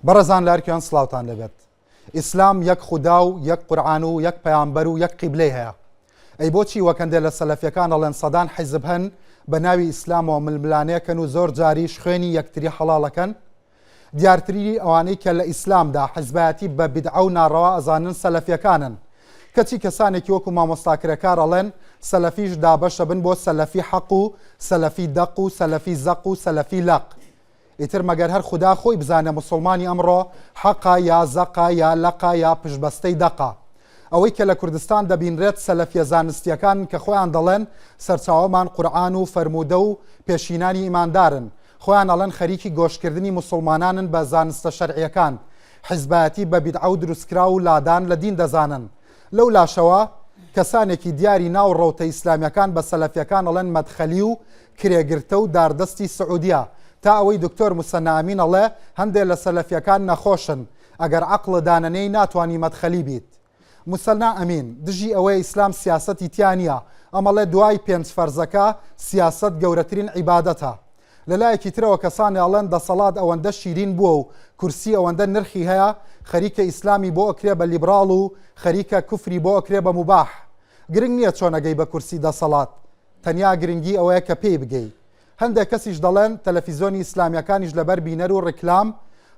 بەڕێزان لارکیان سڵاوتان لێبێت ئیسلام یەک خودا و یەک قورعان و یەک پەیامبەر و یەک قیبلەی هەیە ئەی بۆچی وەک هەندێ لە سەلەفیەکان ئەڵێن سەدان حیزب هەن بە ناوی ئیسلامەوە ململانێکەن و زۆر جاریش خوێنی یەکتری حەڵاڵەکەن دیارترینی ئەوانەی کە لە ئیسلامدا حیزبایەتی بە بیدعە و ناڕەوا ئەزانن سەلەفیەکانن کەچی کەسانێکی وەکو مامۆستا کرێکار ئەڵێن سەلەفیش دابەشەبن بۆ سەلەفی حەق و سەلەفی دەق و سەلەفی زەق و سەلەفی لەق ئیتر مەگەر هەر خودا خۆی بزانێ موسوڵمانی ئەمڕۆ حەقە یا زەقە یا لەقە یا پشتبەستەی دەقە. ئەوەی کە لە کوردستان دەبینرێت سەلەفیە زانستیەکانن کە خۆیان دەڵێن سەرچاوەمان قورعان و فەرموودە و پێشینانی ئیماندارن، خۆیان ئەڵێن خەریکی گۆشکردنی موسوڵمانانن بە زانستە شەرعیەکان، حیزبایەتی بە بیدعە و دروستکراو و لادان لە دین دەزانن. لەو لاشەوە کەسانێکی دیاری ناو ڕەوتە ئیسلامیەکان بە سەلەفیەکان ئەڵێن مەدخەلی و کرێگرتە و داردەستی سعودیە، تا ئەوەی دکتۆر موسەنا ئەمین ئەڵێ هەندێ لە سەلەفیەکان نەخۆشن، ئەگەر عەقڵ دانەنێی ناتوانی مەدخەلی بیت. موسەنا ئەمین، دژی ئەوەیە ئیسلام سیاسەتی تیا نیە، ئەم ئەڵێ دوای پێنج فەرزەکە سیاسەت گەورەترین عیبادەتە. لە لایەکی ترەوە کەسانێ ئەڵێن دەسەڵات ئەوەندە شیرین بووە و کورسی ئەوەندە نرخی هەیە خەریکە ئیسلامی بۆ ئەکرێ بە لیبراڵ و خەریکە کوفری بۆ ئەکرێ بە موباح. گرنگ نیە چۆن ئەگەی بە کورسی دەسەڵات تەنیا گرنگی ئەوەیە کە پێی بگەی. هەندێک کەسیش دەڵێن تەلەفیزۆنی ئیسلامیەکانیش لەبەر بینەر و ڕیکلام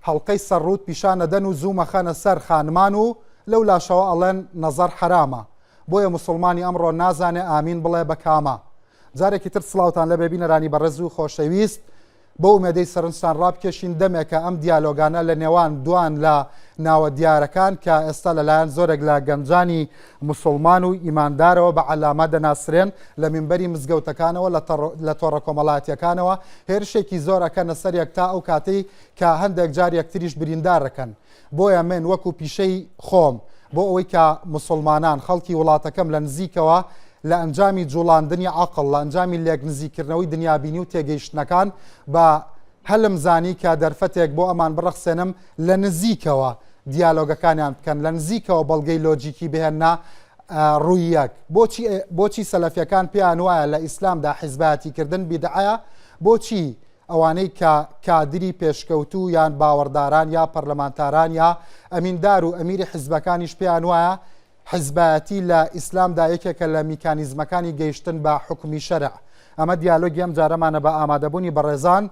هەڵقەی سەر ڕووت پیشان ئەدەن و زوو مەخەنە سەر خانمان و لەو لاشەوە ئەڵێن نەزەر حەرامە بۆیە موسوڵمانی ئەمڕۆ نازانێ ئامین بڵێ بە کامە. جارێکی تر سڵاوتان لەبێ بینەرانی بەڕێز و خۆشەویست بەو ئومێدەی سەرنجتان ڕابکێشین دەمێکە ئەم دیالۆگانە لە نێوان دوان لە ناوە دیارەکان کە ئێستا لەلایەن زۆرێک لە گەنجانی مسلمان و ئیماندارەوە بە عەلامە دەناسرێن لە مینبەری مزگەوتەکانەوە لە تۆڕە کۆمەڵایەتیەکانەوە هێرشێکی زۆر ئەکەنە سەر یەک تا ئەو کاتەی کە هەندێک جار یەکتریش بریندارەکەن بۆیە من وەکو پیشەی خۆم بۆ ئەوەی کە موسڵمانان خەڵکی وڵاتەکەم لە نزیکەوە لە ئەنجامی جوڵاندنی عەقڵ لە ئەنجامی لێک نزیککردنەوەی دنیابینی و تێگەیشتنەکان بە هەلم زانی کە دەرفەتێک بۆ ئەمان بڕەخسێنم لە نزیکەوە دیالۆگەکانیان بکەن لە نزیکەوە بەڵگەی لۆجیکی بهێننە ڕووی یەک بۆچی بۆچی سەلەفیەکان پێیان وایە لە ئیسلامدا حیزبایەتیکردن بیدعەیە بۆچی ئەوانەی کە کادری پێشکەوتوو یان باوەڕداران یا پەرلەمانتاران یا ئەمیندار و ئەمیری حیزبەکانیش پێیان وایە حیزبایەتی لە ئیسلامدا یەکێکە لە میکانیزمەکانی گەیشتن بە حوکمی شەرع. ئەمە دیالۆگی ئەم جارەمانە بە ئامادەبوونی بەڕێزان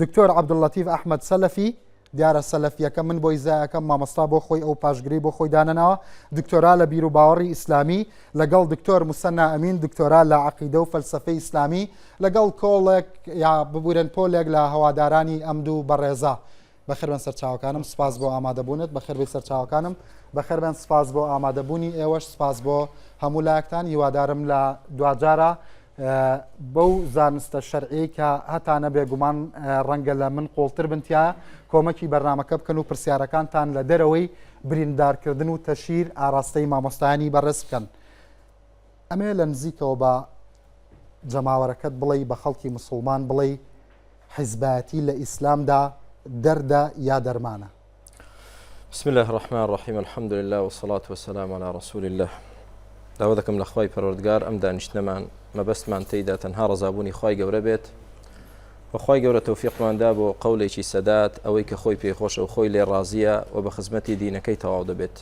دکتۆر عەبدوللەتیف ئەحمەد سەلەفی، دیارە سەلەفیەکە من بۆی زایەکەم مامۆستا بۆ خۆی ئەو پاشگرەی بۆ خۆی دانەناوە، دکتۆرا لە بیروباوەڕی ئیسلامی، لەگەڵ دکتۆر موسەننا ئەمین دکتۆرا لە عەقیدە و فەلسەفەی ئیسلامی، لەگەڵ کۆڵێک یا ببورن پۆلێک لە هەوادارانی ئەم دوو بەڕێزە. بەخێربێن سەرچاوەکانم سپاس بۆ ئامادەبوونت بەخێربێی سەرچاوەکانم بەخێربێن سپاس بۆ ئامادەبوونی ئێوەش سپاس بۆ هەموو لایەکتان هیوادارم لە دواجارە بەو زانستە شەرعی کە هەتانە بێگومان ڕەنگە لە من قوڵتر بنتیا کۆمەکی بەرنمەکە بکەن و پرسیارەکانتان لە دەرەوەی بریندارکردن و تەشیر ئاراستەی مامۆستایانی بەڕێز بکەن ئەمێ لە نزیکەوە بە جەماوەرەکەت بڵێ بە خەڵکی مسلمان بڵێ حیزبایەتی لە ئیسلامدا دەردە یا دەرمانە؟ بسم الله الرحمن الرحیم الحمد لله والصلاة والسلام على رسول الله داوا دەکەم لە خوای پەروەردگار ئەم دانیشتنەمان مەبەستمان تێیدا تەنها ڕەزابوونی خوای گەورە بێت و خوای گەورە تەوفیقماندا بۆ قەولێکی سەدات ئەوەی کە خۆی پێخۆشە و خۆی لێ ڕازیە و بە خزمەتی دینەکەی تەواو دەبێت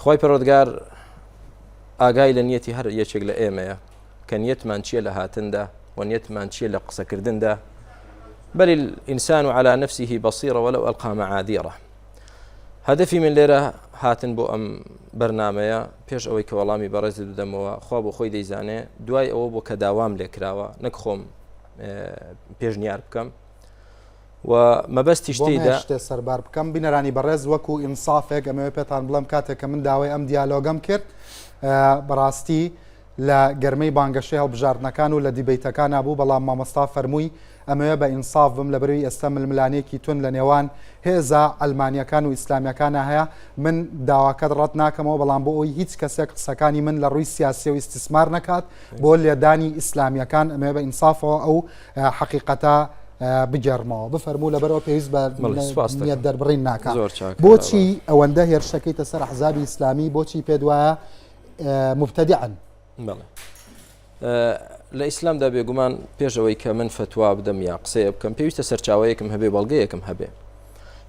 خوای پەروەردگار ئاگای لە نیەتی هەر یەکێک لە ئێمەیە کە نیەتمان چییە لە هاتندا و نیەتمان چییە لە قسەکردندا بل الإنسان على نفسه بصيرة ولو ألقى معاذيره هەدەفی من لێرە هاتن بۆ ئەم بەرنمەیە پێش ئەوەی کە وەڵامی بەڕێزت بدەمەوە خوا بۆ خۆی دەیزانێ دوای ئەوە بۆ کە داوام لێکراوە نەک خۆم پێشنیار بکەم و مەبەستیش تێیدا شتێ سەربار بکەم بینەرانی بەڕێز وەکو ئینسافێک ئەمەوێ پێتان بڵێم کاتێک کە من داوای ئەم دیالۆگەم کرد بەڕاستی لە گەرمەی بانگەشەی هەڵبژاردنەکان و لە دیبەیتەکانا بوو، بەڵام مامۆستا فەرمووی ئەمەوێ بە ئینساف بم لەبەرئەوەی ئێستا ململانێیەکی توند لە نێوان هێزە عەلمانیەکان و ئیسلامیەکانا هەیە، من داواکەت ڕەت ناکەمەوە بەڵام بۆ ئەوەی هیچ کەسێک قسەکانی من لە ڕووی سیاسیەوە ئیستیسمار نەکات بۆ لێدانی ئیسلامیەکان ئەمەوێ بە ئینسافەوە ئەو حەقیقەتە بگێڕمەوە. بفەرموو لەبەرئەوە پێویست بە نیەت دەربڕین ناکا. بۆچی ئەوەندە هێرشەکەیتە سەر ئەحزابی ئیسلامی؟ بۆچی پێت وایە مبتدعن. بەڵێ لە ئیسلامدا بێگومان پێش ئەوەی کە من فتوا بدەم یا قسەیە بکەم پێویستە سەرچاوەیەکم هەبێ بەڵگەیەکم هەبێ.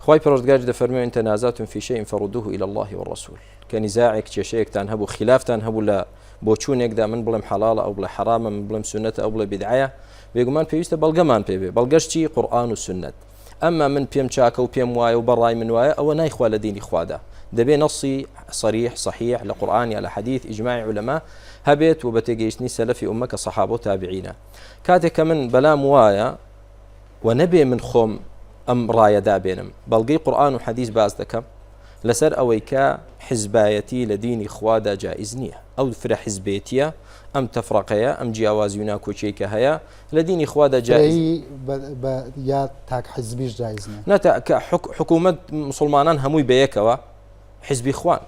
خوای پەروەردگاریش دەفەرموێ ان تنازعتم فی شیء فردوه الی اللە والرسول کە نیزاعێک کێشەیەکتان هەبوو خلافتان هەبوو لە بۆچوونێکدا من بڵێم حەڵاڵە ئەو بڵێ حەرامە من بڵێم سوننەتە ئەو بڵێ بیدعەیە بێگومان پێویستە بەڵگەمان پێ بێ بەڵگەش چی قورئان و سوننەت ئەمما من پێم چاکە و پێم وایە و بەڕای من وایە ئەوە نایخوا لە دینی خوادا دەبێ نەصی صریح صحیح لە قورئان یا لە حەدیث ئیجماعی علەما هەبێت و بە تێگەیشتنی سەلەفی ئوممە کە سەحابە و تابعینە کاتێک کە من بەلام وایە وە نەبێ من خۆم ئەم ڕایە دابێنم بەڵگەی قورئان و حەدیس باس دەکەم لەسەر ئەوەی کە حزبایەتی لە دینی خوادا جائز نییە ئەو فرە حزبێتیە ئەم تەفرەقەیە ئەم جیاوازی و ناکۆکیەی کە هەیە لە دینی خوادا جائز یا تاک حزبیش جائز نییە نەتا کە حکوومەت مسلمانان هەمووی بەیەکەوە حزبی خوان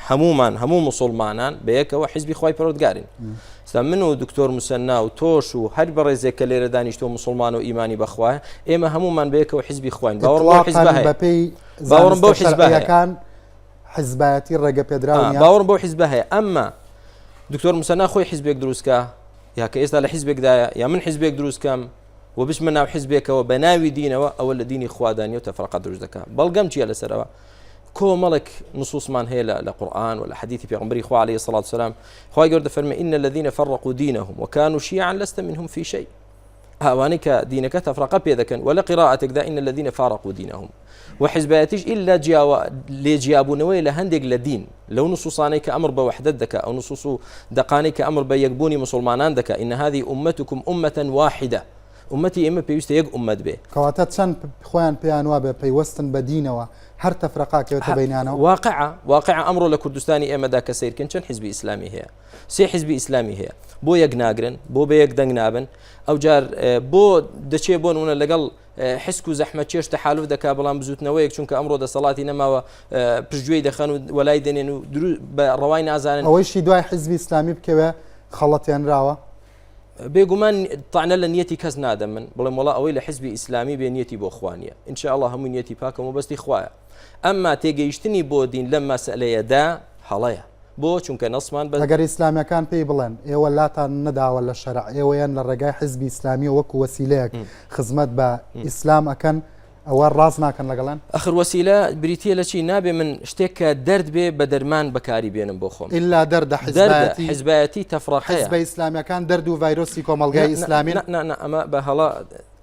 هەموومان هەموو موسڵمانان بەیەکەوە حیزبی خوای پەروەردگارین ستا من و دکتۆر مسەنا و تۆش و هەر بەڕێزێک کە لێرە دانیشتووە موسڵمان و ئیمانی بەخوایە ئێمە هەموومان بەیەکەوە حیزبی خواین باوەڕ بەو حیزبە هەیە بەپێی باوەڕم بەو حیزبە هەیە شەرعیەکان حیزبایەتی ڕێگە پێدراو نیە باوەڕم بەو حیزبە هەیە ئەمما دکتۆر مسەنا خۆی حیزبێک دروستکە یا کە ئێستا لە حیزبێکدایە یا من حیزبێک دروستکەم و بچمە ناو حیزبێکەوە بە ناوی دینەوە ئەوە لە دینی خوادا نیە و تەفرەقە دروست دەکا بەڵگەم چییە لەسەرەوە کۆمەڵێک نصوصمان هەیە لە لە قورآن و لە حەدیثی پێغەمبەری خوا علیه الصلاة والسلام خوای گەورە دەفەرمێ إن الذين فرقوا دينهم وكانوا شيعا لست منهم في شيء ئەوانەی کە دینەکە تەفرەقە پێ دەکەن وە لە قراءەتێکدا إن الذين فارقوا دينهم و حزبایەتیش ئللا جیاوە لێ جیابوونەوەی لە هەندێک لە دین لەو نصوصانەی کە ئەمر بە وحدەت دەکا ئەو نصوص و دەقانەی کە ئەمر بە یەکبوونی مسلمانان دەکا إن هذه أمتكم أمة واحدة ئومەتی ئێمە پێویستە یەک ئومەت بێ. کەواتە چەند خۆیان پێیان وابێ پەیوەستن بە دینەوە هەر تەفرەقا کەوێتە بەینیانەوە؟ واقعە واقعە ئەمڕۆ لە کوردستانی ئێمەدا کە سەیرکەن چەند حیزبی ئیسلامی هەیە سێ حیزبی ئیسلامی هەیە بۆ یەک ناگرن بۆ بە یەک دەنگ نابن ئەوجار بۆ دەچێ بۆ نمونە لەگەڵ حسک و زەحمەت چێش تەحالف دەکا بەڵام بزوتنەوەیەک چونکە ئەمڕۆ دەسەڵاتی نەماوە پشتگوێی دەخەن و وەلای دەنێن و بە ڕەوای نازانن ئەوەیشی دوای حیزبی ئیسلامی بکەوێ خەڵەتێنراوە بێگومان تەعنە لە نیەتی کەس نادەم من بڵێم وەڵا ئەوەی لە حزبی ئیسلامی بێ نیەتی بۆ خوا نییە ان شاء الله هەموو نیەتی پاکە مەبەستی خوایە ئەمما تێگەیشتنی بۆ دین لەم مەسەلەیەدا هەڵەیە بۆ چونکە نەسمان بە ئەگەر ئیسلامیەکان پێی بڵێن ئێوە لاتان نەداوە لە شەرع ئێوەیان لە ڕێگای حزبی ئیسلامیە وەکو وەسیلەیەک خزمەت بە ئیسلام ئەکەن ئەوە ڕاست ناکەن لەگەڵیان؟ ئەخر وەسیلە بریتیە لە چی؟ نابێ من شتێک کە دەرد بێ بە دەرمان بەکاری بێنم بۆ خۆم. ئیلا دەردە حزبایەتی. حزبایەتی تەفرەقەیە. حزبە ئیسلامیەکان دەرد و ڤایرۆسی کۆمەڵگای ئیسلامین. نا نا نا ئەمە بە هەڵە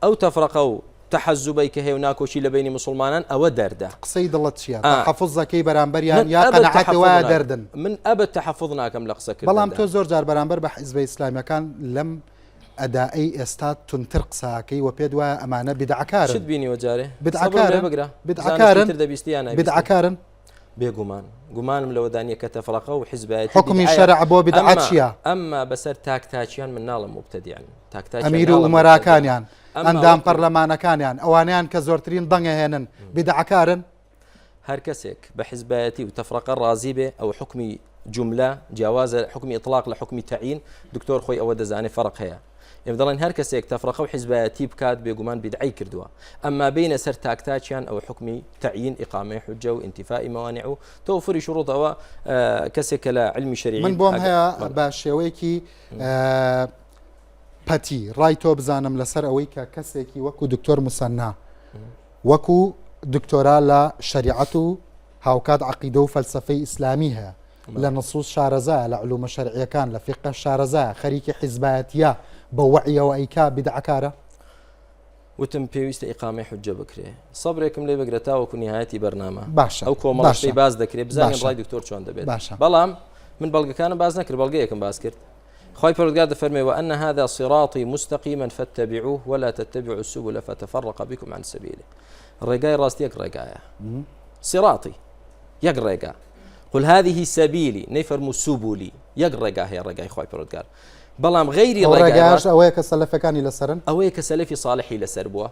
ئەو تەفرەقە و تەحەزوبەی کە هەیە و ناکۆکی لە بەینی موسڵمانان ئەوە دەردە. قسەی دڵت چیە؟ تەحەفوز دەکەی بەرامبەریان یا قەناعەتت وایە دەردن؟ من ئەبەد تەحەفوز ناکەم لە قسەکردندا. بەڵام تۆ زۆر جار بەرامبەر بە حزبە ئیسلامیەکان لەم ئەدائەی ئێستا توندتر قسە ئەکەی وە پێت وایە ئەمانە بیدعەکارن. چت بینیوە جارێ؟ بیدعەکارن؟ بگرە بیدعەکارن؟ تر دەبیستی یان نایبیستی؟ بیدعەکارن؟ بێگومان گومانم لەوەدا نییە کە تەفرەقە و حیزبایەتی حوکمی شەرع بۆ بیدعە چییە؟ ئەمما بەسەر تاک تاکیان من ناڵێم موبتەدیعن تاک تاکیان ئەمیر و ئومەراکانیان ئەندام پەرلەمانەکانیان ئەوانەیان کە زۆرترین دەنگ ئەهێنن بیدعەکارن؟ هەر کەسێک بە حزبایەتی و تەفرەقە ڕازی بێ ئەوە حوکمی جوملە جیاوازە حوکمی ئیتڵاق لە حوکمی تەعین دکتۆر خۆی ئەوە دەزانێ فەرق هەیە ئێمە دەڵێن هەر کەسێک تەفرەقە و حزبایەتی بکات بێگومان بیدعەی کردووە ئەمما بینە سەر تاکتاکیان ئەوە حوکمی تەعین ئیقامەی حجە و ئینتیفائی مەوانع و تەوفری شروط ئەوە کەسێک کە لە علمی شەریعی من بۆم هەیە بە شێوەیەکی پەتی ڕای تۆ بزانم لەسەر ئەوەی کە کەسێکی وەکو دکتۆر مسەنا وەکو دکتۆرا لە شەریعەت و هاوکات عەقیدە و فەلسەفەی ئیسلامی هەیە، لە نصوص شارەزایە، لە علومە شەرعیەکان، لە فیقە شارەزایە، خەریکی حیزبایەتیە، بە وەعیەوە ئەیکا، بیدعەکارە؟ وتم پێویستە ئیقامەی حوججە بکرێ. سەبرێکم لێ بگرە تاوەکو نیهایەتی بەرنامە. باشە. ئەو کۆمەڵە شتەی باس دەکرێ بزانین ڕای دکتۆر چۆن دەبێت. باشە. بەڵام من بەڵگەکانم باس نەکرد، بەڵگەیەکم باس کرد. خوای پەروەردگار دەفەرمێ وأن هذا صراطی مستقیما فاتبعوه ولا تتبعوا السبل فتفرق بكم عن سبیله ڕێگای ڕاست یەک ڕێگایە صراطی یەک ڕێگا قل هذه سبیلی نەیفەرموو سبولی یەک ڕێگا هەیە ڕێگای خوای پەروەردگار بەڵام غەیری ڕێگاش ئەوەیە کە سەلەفەکانی لەسەرن ئەوەیە کە سەلەفی صالحی لەسەر بووە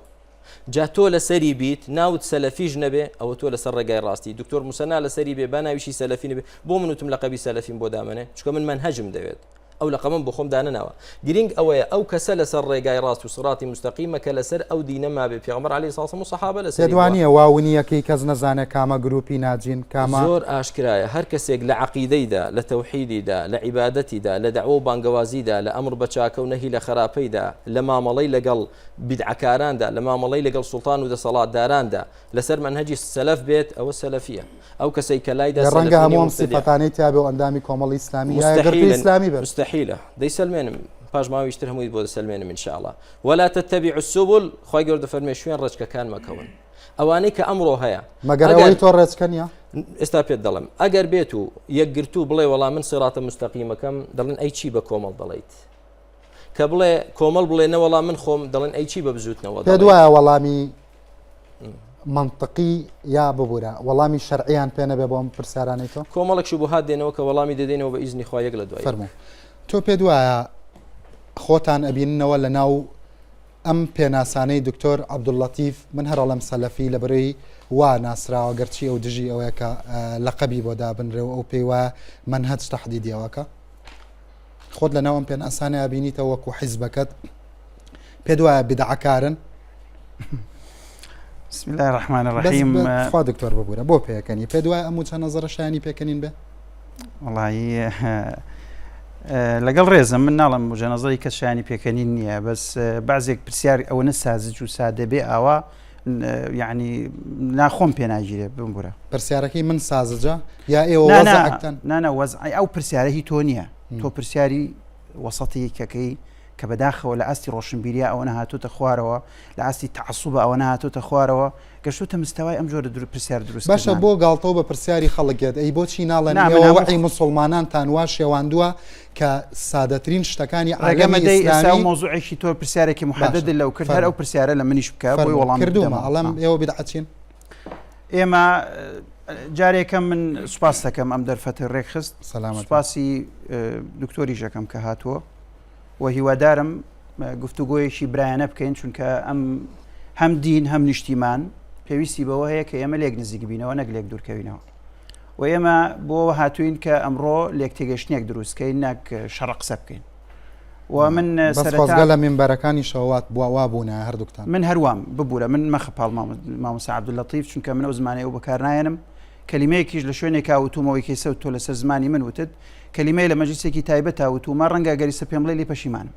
جا تۆ لەسەری بیت ناوت سەلەفیش نەبێ ئەوە تۆ لەسەر ڕێگای ڕاستی دکتۆر موسەنا لەسەری بێ با ناویشی سەلەفی نەبێ بۆ من وتم لەقەبی سەلەفیم بۆ دامەنێ چونکە من مەنهەجم دەوێت. ئەو لەقەبەم بۆ خۆم دانەناوە. گرینگ ئەوەیە ئەو کەسە لەسەر ڕێگای ڕاست و صراطی مستقیمە کە لەسەر ئەو دینە مابێ پێغەمبەر علیە الصلوة والسلام و صحابە لەسەری پێت بووە. وانییە وا ونییەکەی کەس نەزانێ کامە گروپی ناجین کامە. زۆر ئاشکرایە هەر کەسێک لە عەقیدەیدا، لە تەوحیدیدا، لە عیبادەتیدا، لە دەعوە و بانگەوازیدا، لە ئەمر بە چاکە و نەهی لە خەراپەیدا، لە مامەڵەی لەگەڵ بیدعەکاراندا، لە مامەڵەی لەگەڵ سوڵتان و دەسەڵاتداراندا، لەسەر مەنهەجی سەلەف بێت ئەوە سەلەفیە ئەو کەسەی کە لایدا ڕەنگە سەلەفی نیە هەموو ئەم مبتدع. سیفەتانەی تیابێ و ئەندامی کۆمەڵی ئیسلامی یا یەکگرتووی مستحیلن ئیسلامی بێت. مستحیلە دەیسەلمێنم پاش ماوەیش تر هەمووی بۆ دەسەلمێنم ان شاء الله ولا تتبعوا السبل خوای گەورە دەفەرمێ شوێن ڕێچکەکان مەکەون ئەوانەی کە ئەمڕۆ هەیە مەگەر ئەگەر ئەوەی تۆ ڕێچکە نییە؟ ئێستا پێت دەڵێم ئەگەر بێت و یەکگرتوو بڵێ وەڵا من صراط مستقیمەکەم دەڵێن ئەی چی بە کۆمەڵ دەڵێیت کە بڵێ کۆمەڵ بڵێ نەوەڵا من خۆم دەڵێن ئەی چی بە بزوتنەوە پێت وایە وەڵامی منطقی یا ببوورە وەڵامی شەرعیان پێ نەبێ بۆ ئەم پرسیارانەی تۆ کۆمەڵێک شوبهات دێنەوە کە وەڵامی دەدەینەوە بە ئیزنی خوا یەک لە دوای فەرموو تۆ پێت وایە خۆتان ئەبیننەوە لە ناو ئەم پێناسانەی دکتۆر عەبدوللەتیف من هەر ئەڵێم سەلەفی لە بەرەی وا ناسراوە گەرچی ئەو دژی ئەوەیە کە لەقەبی بۆ دابنرێ و ئەو پێی وایە مەنهەج تەحدیدی ئەوەکە خۆت لە ناو ئەم پێناسانە ئەبینیتەوە وەکو حیزبەکەت پێت وایە بدعەکارن بسم الله الرحمن الرحیم خوا دکتۆر ببوورە بۆ پێکەنی پێت وایە ئەم وچە نەزەرە شایانی پێکەنین بێ وڵی لەگەڵ ڕێزم من ناڵم وجە نەزەری کەس شایانی پێکەنین نییە بەس بەعزێک پرسیار ئەوەنە سازج و سادە بێ ئاوا یعنی ناخۆم پێ ناگیرێ بمبورە پرسیارەکەی من سازجە یا ئێوە وەزعتان نانا وەزعی ئەو پرسیارە هی تۆ نییە تۆ پرسیاری وەسەتی یەکەکەی کە بەداخەوە لە ئاستی ڕۆشنبیریا ئەوە نەهاتوتە خوارەوە لە ئاستی تعسوبە ئەوە نەهاتوتە خوارەوە گەشتوتە مستەوای ئەم جۆرە درو پرسیار دروست باشە بۆ گاڵتەوە بە پرسیاری خەڵک یەت ئەی بۆچی ناڵێن ئێوە وەعی موسڵمانانتان وا شێواندووە کە سادەترین شتەکانی عالەمی ئیسلامی ئێستا مەوزوعێکی تۆ پرسیارێکی محدد لەو کرد هەر ئەو پرسیارە لە منیش بکە بۆی وەڵام کردومە ئەڵێم ئێوە بیدعەچین ئێمە جارێکە من سوپاس دەکەم ئەم دەرفەتی ڕێکخست سوپاسی دکتۆریشەکەم کە هاتووە و هیوادارم گفتوگۆیەکی برایانە بکەین چونکە ئەم هەم دین هەم نیشتیمان پێویستی بەوە هەیە کە ئێمە لێک نزیک بینەوە نەک لێک دوورکەوینەوە و ئێمە بۆ هاتوین کە ئەمڕۆ لێک تێگەشتنێک دروستکەین نەک شەڕ قسە بکەین و من سەرگە لە منبەرەکانی شەوات بووە وا بوونە هەردووکتان من هەروام ببوورە من مەخە پاڵ مامۆستا عەبدوللەتیف چونکە من ئەو زمانەی ئەو بەکار نایەنم کەلیمەیەکیش لە شوێنێکا وتومەوەی کەیسە تۆ لەسەر زمانی من وتت کەلیمەیە لە مەجلیسێکی تایبەتا وتومە ڕەنگە گەر ئیستا پێم بڵێی لێی پەشیمانم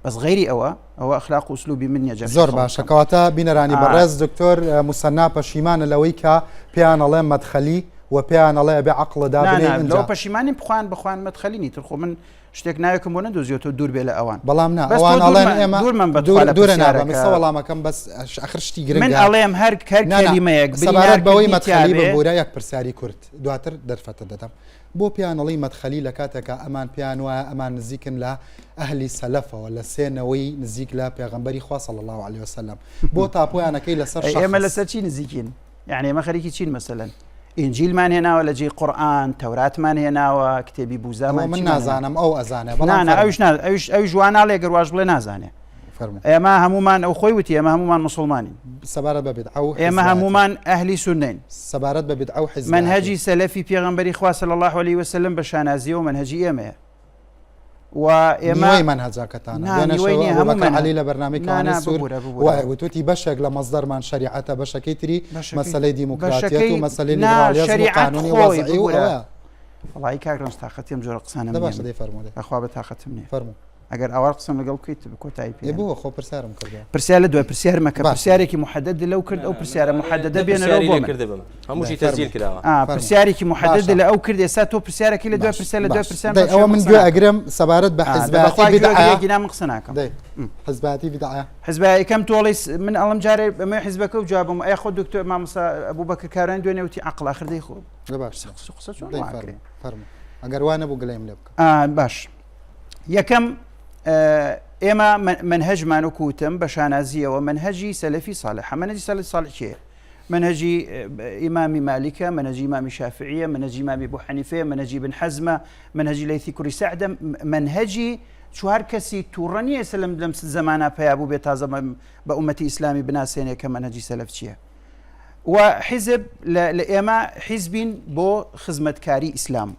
بەس غەیری ئەوە ئەوە ئەخلاق و ئوسلوبی من نیە جەرگی زۆر خەڵک باشە بکەم. کەواتە بینەرانی ئا. بەڕێز دکتۆر موسەننا پەشیمانە لەوەی کە پێیان ئەڵێ مەدخەلی و پێیان ئەڵێ ئەبێ عەقڵ نا دابنێی نا لەوە ئینجا پەشیمانیم بخوان بخوان مەدخەلی نی تر خۆ من شتێک ناوێکم بۆ نەدۆزیەوە دوور بێ لە ئەوان بەڵام نا بەس تۆ ئەوان ئەڵێن دوورمە ئێمە دوورمەم بە دوور تخوا لە دوورە نابم پرسیارەکە ئێستا وەڵامەکەم بەس ئەخر شتی من گرنگە ئەڵێم هەر هەر نا نا کەلیمەیەک سەبارەت بەوەی بریندارکردنی مەدخەلی تیابێ ببورە یەک پرسیاری کورت دواتر دەرفەتت دەدەم بۆ پێیان ئەڵێی مەدخەلی لە کاتێکا ئەمان پێیان وایە ئەمان نزیکن لە ئەهلی سەلەفەوە لە سێ نەوەی نزیک لە پێغەمبەری خوا صلی اللە علیە وسلم بۆ تاپۆیان ئەکەی لەسەر ئەی ئێمە شەخص؟ لەسەر چی نزیکین یعنی ئێمە خەریکی چین مەسەلەن ئینجیلمان هێناوە لە جێی قورئان تەوراتمان هێناوە کتێبی ئەوە بوزامان من چیمان هێناوە نازانم ئەو ئەزانێ بەڵام نا نا فەرموو. ئەویش نا ئەویش ئەویش وا ناڵێ گەر واش بڵێ نازانێ فەرموو. ئێمە هەمومان ئەو خۆی وتی ئێمە هەمومان موسڵمانین سەبارەت بە بیدعە و ئێمە حیزبایەتی. هەمومان ئەهلی سوننەین سەبارەت بە بیدعە و حیزبایەتی. مەنهەجی سەلەفی پێغەمبەری خوا صلی اللە علیە وسلم بە شانازیەوە مەنهەجی ئێمەیە و ئێمە نیوەی مەنهەجەکەتانە نا دوێنێ نیوەی شەو نییە هەموو ئەبوبەکر مەنهەج عەلی لە بەرنامەی نا کەوانەی نا سوور ببورە ببورە وایە وتوتی بەشێک لە مەسدەرمان شەریعەتە بەشەکەی تری بەشەکەی مەسەلەی دیموکراتیەت و بەشەکەی مەسەلەی نا لیبرالیەزم و شەریعەت قانونی خۆی وەزعی و ببورە ئەوەیە وەڵایی کاک ڕەنج تاقەتی ئەم جۆرە قسانەم دە نییە باشە من دەی فەرموو دەی بەخوا بە تاقەتم نییە فەرموو ئەگەر ئاوار قسەم لەگەڵ بکەیت کۆتایی ئێ پێ بۆ خۆ پرسیارم کردووە. پرسیار لە دوای پرسیار مەکە باشە. پرسیارێکی محدد لەو کرد ئەو پرسیارە محددە بێنەرەوە پرسیاری بۆ لێ من کردبم هەمووشی دەی تەسجیل فەرموو. کراوە ئا فەرموو. پرسیارێکی محدد باشە. لە ئەو کرد ئێستا تۆ پرسیارەکەی لە دوای باش پرسیار لە دوای باش پرسیار دەی بەم ئەوە شێوە من قسە گوێ ناکەم ئەگرم سەبارەت بە ئا دە حزبایەتی بەخوا گوێ بدعە ئەگرێ گینا من قسە ناکەم دەی حزبایەتی بدعە حزبایەکەم تۆڵی من ئەڵم جارێ ئەمە حزبەکە و جوابم ئەی خۆ دکتۆر مامۆستا ئەبوبەکر کاران دوێنێ وتی عەقڵ ئاخر دەی خۆ دە باش قسە قسە چۆن دەی وا ئەکرێ فەرموو فەرموو ئەگەر وا نەبوو گلەییم لێ بکە ئا باش یەکەم ئێمە مەنهەجمان وەکو وتم بە شانازیەوە مەنهەجی سەلەفی ساڵحە مەنهەجی سەلەفی ساڵح کێیە مەنهەجی ئیمامی مالیکە مەنهەجی ئیمامی شافعیە مەنهەجی ئیمامی ئەبو حەنیفەیە مەنهەجی بن حەزمە مەنهەجی لەیثی کوڕی سەعدە مەنهەجی چوار کەسی تووڕە نییە سەلم لەم زەمانە پەیا بوو بێ تازە بە ئومەتی ئیسلامی بناسێنێ کە مەنهەجی سەلەف چییە و حیزب لە ئێمە حیزبین بۆ خزمەتکاری ئیسلام.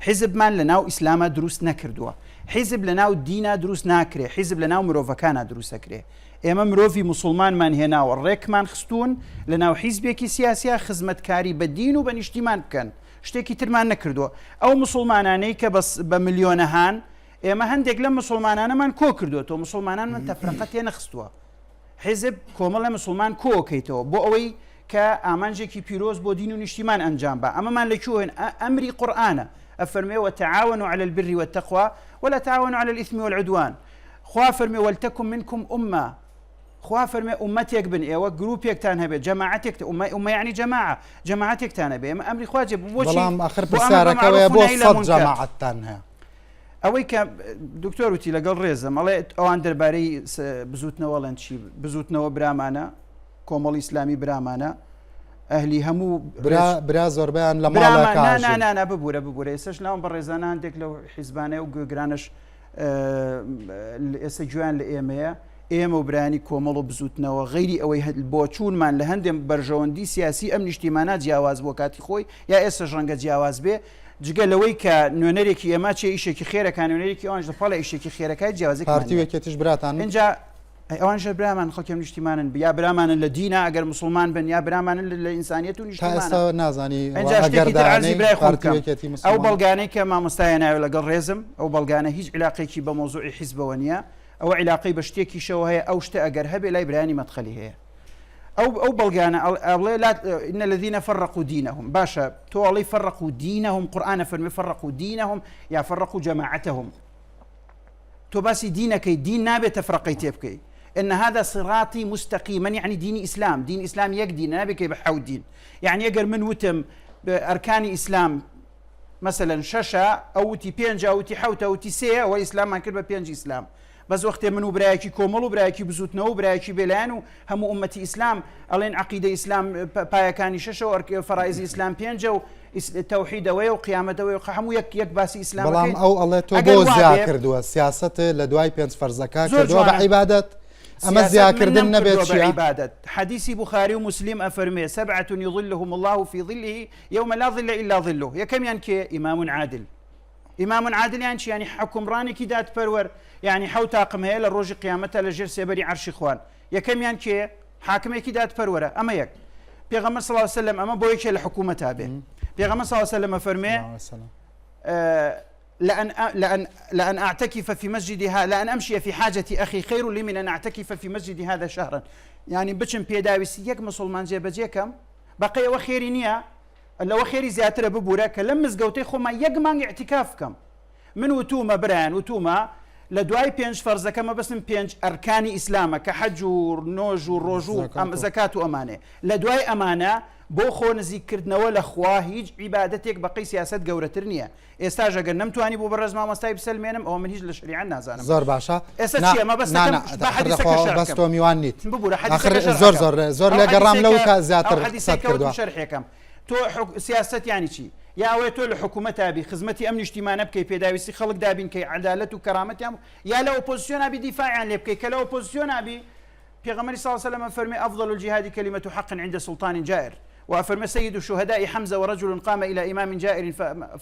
حیزبمان لە ناو ئیسلاما دروست نەکردووە. حیزب لە ناو دینا دروست ناکرێ، حیزب لە ناو مرۆڤەکانا دروست ئەکرێ. ئێمە مرۆڤی موسوڵمانمان هێناوە ڕێکمان خستوون لە ناو حیزبێکی سیاسیا خزمەتکاری بە دین و بە نیشتیمان بکەن. شتێکی ترمان نەکردووە. ئەو موسوڵمانانەی کە بە ملیۆنەهان، ئێمە هەندێک لەم موسوڵمانانەمان کۆ کردووەتەوە، موسوڵمانانمان تەفرەقە تێنەخستووە. حیزب کۆمەڵێ مسوڵمان کۆکەیتەوە بۆ ئەوەی کە ئامانجێکی پیرۆز بۆ دین و نیشتیمان ئەنجام با ئەمەمان لە کوێ ئەمری قورئانە ئەفەرمێ وتعاونوا علی البر والتقوى ولا تعاونوا علی الاثم والعدوان خوا فەرمێ ولتكن منكم امه خوا فەرمێ ئومەتێک بن ئێوە گروپێکتان هەبێت جەماعەتێک ئومە ئومە یعنی جەماعە جەماعەتێکتان هەبێ ئێمە ئەمری خوا جێ بۆچی بەڵام ئاخر پرسیارەکەوەیە بۆ سەد جەماعەتتان هەیە ئەوەی کە دکتۆر وتی لەگەڵ ڕێزم ئەڵێ ئەوان دەربارەی بزوتنەوە ڵێن چی بزوتنەوە برامانە کۆمەڵی ئیسلامی برامانە ئەهلی هەموو برا زۆربیان لە ماڵەکانە ببوورە ببوورە ئێسش لاوم بە ڕێزانە هەندێک لەو حیزبانەیە و گوێگرانش ئێستا گویان لە ئێمەیە ئێمە و برایانی کۆمەڵ و بزوتنەوە غەیری ئەوەی بۆچوونمان لە هەندێک بەرژەوەندی سیاسی ئەم نیشتیمانە جیاواز بۆ کاتی خۆی یا ئێستا ڕەنگە جیاواز بێ جگە لەوەی کە نوێنەرێکی ئێمە چێ ئیشێکی خێرەکان نوێنەرێکی ئەوانش لە پاڵی ئیشێکی خێرەکای جیاوازی پارتی و یەکێتیش براتان اینجا ئەوان ژە برامان خەڵکی ئەم نیشتیمانن یا برامانن لە دینا ئەگەر مسلمان بن یا برامانن لە ئینسانیەت و تا ئێستا نیشتیمان نازانی ئینجا شتێکی تر عەرزی برای خۆم پارتی و بکەم یەکێتی ئەو مسلمان بەڵگانەی کە مامۆستایە ناوێ لەگەڵ ڕێزم ئەو بەڵگانە هیچ عیلاقێکی بە مەوزوعی حیزبەوە نییە ئەوە عیلاقەی بە شتێکیشەوە هەیە ئەو شتە ئەگەر هەبێ لای برایانی مەدخەلی هەیە ئەو ئەو بەڵگانە ئەڵێ لا ان الذين فرقوا دينهم باشە تۆ ئەڵێی فرقوا دينهم قورئان ئەفەرموێ فرقوا دينهم یا فرقوا جماعتهم تۆ باسی دینەکەی دین نابێت تەفرەقەی تێ بکەی ان هذا صراطي مستقيما یعنی دینی ئیسلام دین ئیسلام یەک دینە نابێت کەی بە حەوت دین یعنی ئەگەر من وتم ئەرکانی ئیسلام مثلا شەشە ئەو وتی پێنج ئەو وتی حەوتە وتی سێ ئەوە ئیسلاممان کرد بە پێنج ئیسلام بەس وەختێ من و برایەکی کۆمەڵ و برایەکی بزوتنەوە و برایەکی بێلایەن و هەموو ئومەتی ئیسلام ئەڵێن عەقیدەی ئیسلام پایەکانی شەشە و فەرائیزی ئیسلام پێنجە و تەوحید ئەوەیە و قیامەت ئەوەیە و هەموو یەک یەک باسی ئیسلام بەڵام ئەکەین ئەو ئەڵێ تۆ ئەگەر بۆ وا زیا بێ کردووە سیاسەت لە دوای پێنج فەرزەکە زۆر کردووە بە جوانە عیبادەت ئەمە سیاسەت من زیاکردن نەبێت نەمکردووە بە چییە؟ عیبادەت حەدیسی بوخاری و موسلیم ئەفەرموێ سبعة یظلهم الله في ظله یوم لا ظل الا ظله یەکەمیان کێ ئیمام عادل ئیمام عادل یان چی یانی حوکمڕانێکی دادپەروەر یانی حەوت تاقم هەیە لە ڕۆژی قیامەتا لە ژێر سێبەری عەرشی خوان یەکەمیان کێیە حاکمێکی دادپەروەرە ئەمە یەک پێغەمبەر صلی الله علیه وسلم ئەمە بۆ یەکێ لە حکوومەتا بێ پێغەمبەر صلی الله علیه وسلم فەرمێ لأن لأن لأن أعتكف في مسجد ها لأن أمشي في حاجة أخي خير لي من أن أعتكف في مسجد هذا شهرا يعني بچم پێداویستی یەک مسلمان جێبەجێکەم بەقەی ئەوە خێری نییە لەوە خێری زیاترە ببورە کە لەم مزگەوتەی خۆما یەک مانگ ئیعتیکاف بکەم من وتومە برایان وتومە لە دوای پێنج فەرزەکە مەبەستم پێنج ئەرکانی ئیسلامە کە حەج و نۆژ و ڕۆژوو ئەم زەکات و ئەمانێ لە دوای ئەمانە بۆ خۆ نزیک کردنەوە لە خوا هیچ عیبادەتێک بەقەی سیاسەت گەورەتر نییە ئێستاش ئەگەر نەمتوانی بۆ بەڕێز مامۆستای بسەلمێنم ئەوە من هیچ لە شەریعەت نازانم. زۆر باشە ئێستا چییە مەبەستەکەم با حەدیسەکە شەرح بەس بکەم. تۆ میوان نیت ببورە ئاخر حەدیسەکە شەرح زۆر ئەکەم. زۆر زۆر ئەو لێ گەڕام حەدیسەی لەو کە کە ئەو زیاتر حەدیسەی قسەت کە وتم کردووە. شەرحێکەم تۆ حک سیاسەت یانی چی؟ یا ئەوەیە تۆ لە حکوومەتا بی خزمەتی ئەم نیشتیمانە بکەی پێداویستی خەڵک دابین کەی عەدالەت و کەرامەتیان یا لە ئۆپۆزسیۆنا بی دیفاعیان لێ بکەی کە لە ئۆپۆزسیۆنا بی پێغەمبەری صلی اللە علیە وسلم ئەفەرموێ، افضل الجهاد کلمە حق عند سلطان جائر، وە ئەفەرموێ، سید الشهداء حمزە ورجل قام الی امام جائر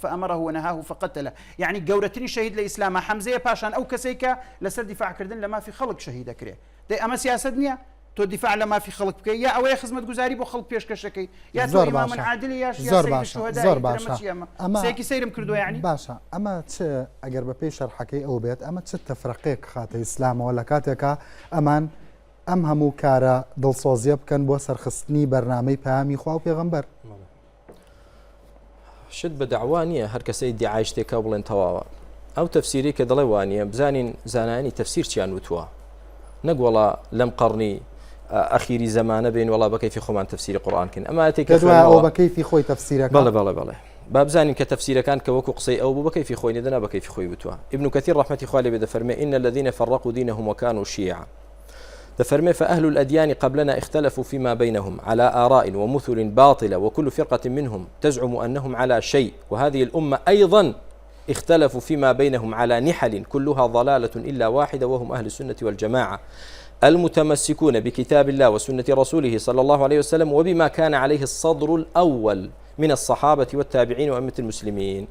فامره ونهاه فقتله، یەعنی گەورەترین شەهید لە ئیسلاما حەمزەیە پاشان ئەو کەسەی کە لەسەر دیفاع کردن لە مافی خەڵک شەهید ئەکرێ. دەی ئەمە سیاسەت نیە؟ تۆ دیفاع لە مافی خەڵک بکەی یا ئەوەیە خزمەتگوزاری بۆ خەڵک پێشکەش ئەکەی یا تۆ زۆر ئیمام باشە عادلی یاش یا زۆر سید باشە الشهداء زۆر ئیتر ئەمە باشە چیە ئەمە ئەمە قسەیەکی سەیرم کردووە یەعنی؟ باشە ئەمە چ ئەگەر بەپێی شەرحەکەی ئەو بێت ئەمە چ تەفرەقەیەک خاتە ئیسلامەوە لە کاتێکا ئەمان ئەم هەموو کارە دڵسۆزیە بکەن بۆ سەرخستنی بەرنامەی پەیامی خوا و پێغەمبەر. شت بە دەعوا نییە هەر کەسەی ئیدیعای شتێکە بڵێن تەواوە ئەو تەفسیری کە دەڵێ وانە بزانین زانایانی تەفسیر چیان وتووە نەک وەڵا لەم قەڕنی ئەخیری زەمانە بین وەڵا بە کەیفی خۆمان تەفسیری قورآن کەین ئەمە ئایەتێک کە دوای بە کەیفی خۆی تەفسیرەکە بەڵێ بەڵێ بەڵێ با بزانین کە تەفسیرەکان کە وەکو قسەی ئەو بوو بە کەیفی خۆی نەدەنا بە کەیفی خۆی وتووە ابن كثير رحمة خوالي بێ إن الذين فرقوا دينهم وكانوا شيعا دەفەرمێ فأهل الأديان قبلنا اختلفوا فيما بينهم على آراء ومثل باطلة وكل فرقة منهم تزعم أنهم على شيء وهذه الأمة أيضا اختلفوا فيما بينهم على نحل كلها ضلالة إلا واحدة وهم أهل السنة والجماعة المتمسكون بكتاب الله وسنة رسوله صلى الله عليه وسلم وبما كان عليه الصدر الأول من الصحابة والتابعين وأئمة المسلمين.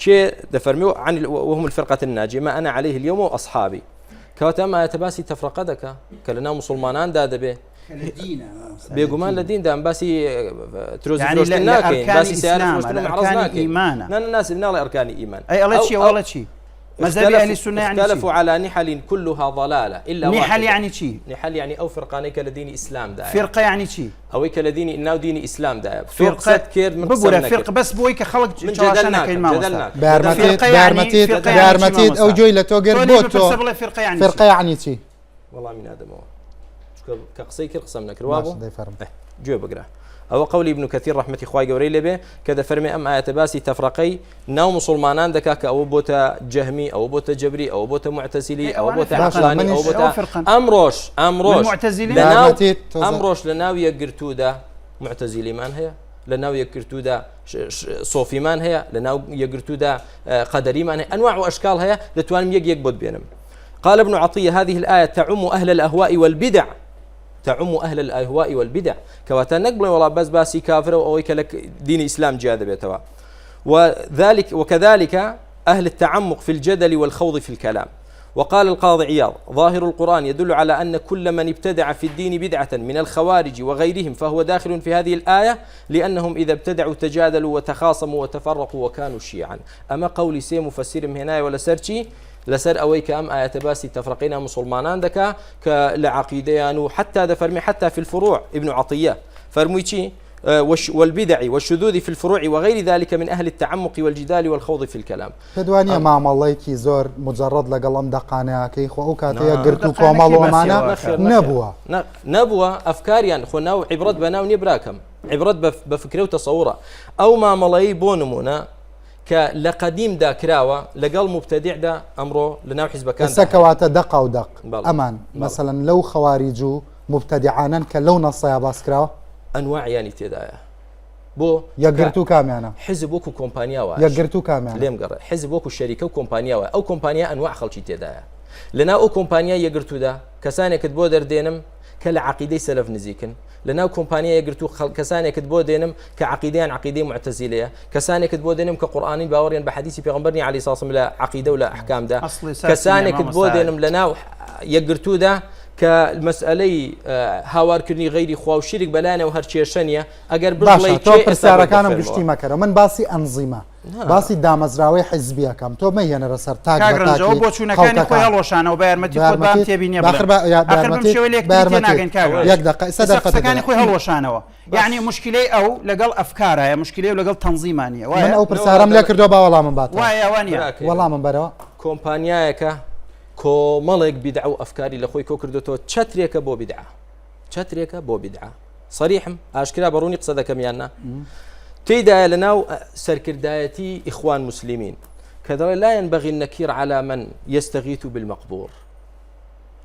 کێ دەفەرمی عن وهم الفرقة الناجية ما أنا عليه اليوم وأصحابي کەواتە ئەم ئاەتە باسی تەفرەقە دەکا کە لە ناو مسلماناندا دەبێ بێگومان لە دیندا باسی ترۆزی فرۆشتن ناکەین باسی سیارە فرۆشتن و معرض ناکەین نا نا ناس ناڵێ ئەرکانی ئیمان ئەی ئەڵێ چی ئەڵێ چی مذهبی أهل السنة يعني اختلفوا على نحل كلها ضلالة إلا نحل يعني چی نحل يعني أو فرقانەی کە لە دینی ئیسلام دا فرقة يعني چی ئەوەی کە لە دینی ناو دینی ئیسلام دایە فرقە کرد من ببورە فرق بەس بۆی کە خەڵک من جدل ناکەم جدل ناکەم بارمەتیت بارمەتیت ئەو گوێی لە تۆ گرت بۆ تۆ فرقە یعنی چی وەڵامی نادەمەوە چونکە کە قسەی کرد قسەم نەکرد وابوو گوێ بگرە ئەوە قولی ابن کثیر ڕەحمەتی خوای گەورەی لێبێ کە دەفەرمێ ئەم ئاەتە باسی تەفرەقەی ناو مسلمانان دەکا کە ئەوە بۆتە جەهمی ئەوە بۆتە جەبری ئەوە بۆتە معتەزیلی ئەوە بۆتە عەقلانی ئەوە بۆتە ئەمڕۆش ئەمڕۆش لەناو ئەمڕۆش لە ناو یەکگرتوودا معتەزیلیمان هەیە لە ناو یەکگرتوودا سۆفیمان هەیە لە ناو یەکگرتوودا قەدەریمان هەیە ئەنواع و ئەشکال هەیە دەتوانم یەک یەک بۆت بێنم قال ابن عطية هذه الآية تعم أهل الأهواء والبدع تعم أهل الأهواء والبدع کەواتە نەک بڵێ وەڵا بەس باسی کافرە و ئەوەی کە لە دینی ئیسلام جیا دەبێتەوە وذلك وكذلك أهل التعمق في الجدل والخوض في الكلام وقال القاضي عياض ظاهر القرآن يدل على أن كل من ابتدع في الدين بدعة من الخوارج وغيرهم فهو داخل في هذه الآية لأنهم إذا ابتدعوا تجادلوا وتخاصموا وتفرقوا وكانوا شيعا أما قولي سي مفسر هنا ولا سرشي لەسەر ئەوەی کە ئەم ئایەتە باسی تەفرەقەی ناو موسوڵمانان دەکا کە لە عەقیدەیان و حەتا دەفەرمێ حەتا فی الفروع ابن عطیە فەرمووی چی والبدع والشذوذ في الفروع وغير ذلك من أهل التعمق والجدال والخوض في الكلام پێت وانیە مامەڵەیەکی زۆر مجرد لەگەڵ ئەم دەقانەکەی خۆ ئەو کاتە یەکگرتوو کۆمەڵ و ئەمانە نەبووە نەبووە ئەفکاریان خۆ ناو عیبرەت بە ناو نیە براکەم عیبرەت بە فکرە و تەسەوڕە ئەو مامەڵەی بۆ نمونە کە لە قەدیمدا کراوە لەگەڵ موبتەدیعدا ئەمڕۆ لە ناو حیزبەکاندا ئێستا هەیە. کەواتە دەقا و دەق بەڵێ. ئەمان بەڵێ. مەسەلەن لەو خەواریج و موبتەدیعانەن کە لەو نەصەیا باس کراوە؟ ئەنواعیانی تێدایە. بۆ؟ کە یەکگرتوو کامیانە؟ حیزب وەکو کۆمپانیا وایە. یەکگرتوو کامیانە؟ لێم گەڕێ. حیزب وەکو شەریکە و کۆمپانیا وایە. ئەو کۆمپانیا ئەنواع خەڵکی تێدایە. لەناو ئەو کۆمپانیای یەکگرتوودا کەسانێکت بۆ دەردێنم کە لە عەقیدەی سەلەف نزیکن، لە ناو کۆمپانیای یەکگرتوو کەسانێکت بۆ دێنم کە عەقیدەیان عەقیدەی موعتەزیلەیە، کەسانێکت بۆ دێنم کە قورئانین باوەڕیان بە حەدیسی پێغەمبەر نییە عەلەیهی سڵام لە عەقیدە و لە ئەحکامدا، کەسانێکت بۆ دێنم لە ناو یەکگرتوودا کە مەسئەلەی هاوارکردنی غەیری خوا و شیرک بەلایانەوە هەر کێشە نییە، ئەگەر باشە تۆ پرسیارەکانم گشتی مەکەرە من باسی ئەنزیمە باسی دامەزراوەی حیزبی ئەکەم تۆ مەیهێنەرە سەر تاک کاک بە ڕەنج ئەوە تاکی بۆچوونەکانی خۆی خەڵکەکان. هەڵوەشانەوە بە یارمەتی خۆت بام بە یارمەتیت تێبینیە باخر بڵێم بە یا ئاخر بەم بە شێوەیە یارمەتیت لە بە یەکتری یارمەتیت تێناگەین کاک ڕەنج یەک دەقە ئێستا ئێستا دەرفەتت قسەکانی دەدەم خۆی هەڵوەشانەوە یعنی مشکلەی ئەو لەگەڵ ئەفکارایە مشکلەی ئەو لەگەڵ تەنزیما نییە من وایە ئەو پرسیارەم لێ کردووە با وەڵامم باتەوە وایە وا نییە براکەی من وەڵامم بەرەوە کۆمپانیایەکە کۆمەڵێک بیدعە و ئەفکاری لە خۆی کۆ کردوێتەوە چەترێکە بۆ بیدعە چەترێکە بۆ بیدعە صریحم ئاشکرا بە ڕوونی قسە دەکەم یان نا تێیدایە لە ناو سەرکردایەتی ئیخوان موسلیمین کە دەڵێ لا ينبغي النكير على من يستغيث بالمقبور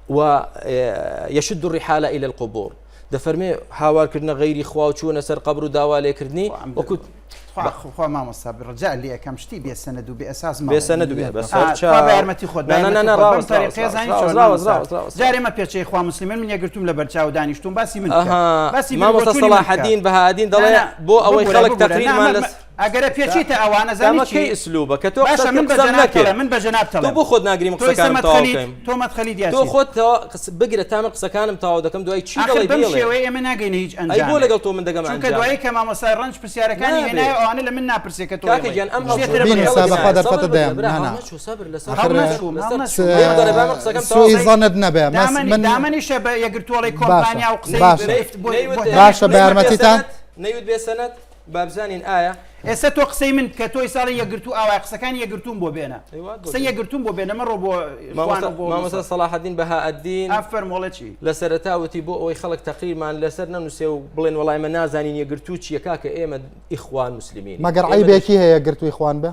ويشد الرحال إلى القبور دەفەرمێ هاوارکردنە غەیری خوا و چوونە سەر قەبر و داوا لێکردنی وەکو خوا مامۆستا ڕجا لێ ئەکەم شتی بێ سەنەد و بێ ئەساس مەڵێ. بێ سەنەد و بێ بەسەر آه، چاو. خوا بە یارمەتی خۆت بە نا، نا، نا، یارمەتی نا، خۆت. بەم ڕاوەست، تەریقەیە ڕاوەست، زانی ڕاوەست، چۆن ڕاوەست، مامۆستا. ڕاوەست، ڕاوەست. جارێ مە پێچەی خوا موسلمین من یەکگرتووم لەبەر چاو دانیشتووم باسی من بکە. ئەها باسی مامۆستا بیروبۆچوونی من بکە. سەڵاحەدین بەهادین دەڵێ نا، نا، بۆ ئەوەی ببورە، خەڵک ببورە. نا، تەقریرمان مە- لەس ئەگەرە پێچیتە ئەوانە زانی ئەمە چی کەی ئسلوبە کە تۆ باشە قسەت من کرد بە قسەم جەناب نەکرد تەڵێم من بە جەناب تۆ تەڵێم بۆ خۆت ناگری من تۆ ئێستا قسەکانم تەواو مەدخەلیت بکەم تۆ مەدخەلیت یا تۆ چی خۆت تەوا قس- بگرە تا من قسەکانم تەواو دەکەم دوای چی ئاخر دەڵێی بەم بیڵێ شێوەیە ئێمە ناگەینە هیچ ئەی بۆ ئەنجامێک لەگەڵ تۆ من دەگەمە چونکە ئەنجام دوایی کە مامۆستای ڕەنج پرسیارەکانی نابێ هێنایە ئەوانە لە من ناپرسێ کە تۆ کاکە ئەیڵێی گیان ئەم شتێ هەڵچوونە ترە بینوسە بڵێ خەڵک بەخوا نایە دەرفەتت سەبر بگرە دەیەم برا نا نا هەڵنەچوو سەبر لەسەر ئاخر هەڵنەچووم لەسەر هەڵنەچووم س- لێم گەڕێ با من قسەکەم تەواو سوئی بکەم. زەنت نەبێ مەس دامەنی من دامەنیشە بە یەکگرتووەڵی باشە کۆمپانیا و قسەی باشە بەرفت بۆ نەیوت بۆ باشە بە نەیوت بێ یارمەتیتان سەنەد نەیوت بێ سەنەد با بزانین ئایا ئێستا تۆ قسەی من بکە تۆی ساڵی یەکگرتوو ئاوای قسەکانی یەکگرتووم بۆ بێنە ئەی وات بۆ قسەی دێنم. یەکگرتووم بۆ بێنە مەڕۆ بۆ ئیخوان مامۆستا و بۆ مامۆستا مەسەل سەڵاحەدین بەهائەدین ئافەرم وەڵێ چی لە سەرەتا وتی بۆ ئەوەی خەڵک تەقریرمان لەسەر نەنووسێ و بڵێن وەڵا ئێمە نازانین یەکگرتوو چییە کاکە ئێمە ئیخوان موسلمینین مەگەر ئێمە دەش عەیبێکی هەیە یەکگرتووی خوان بێ؟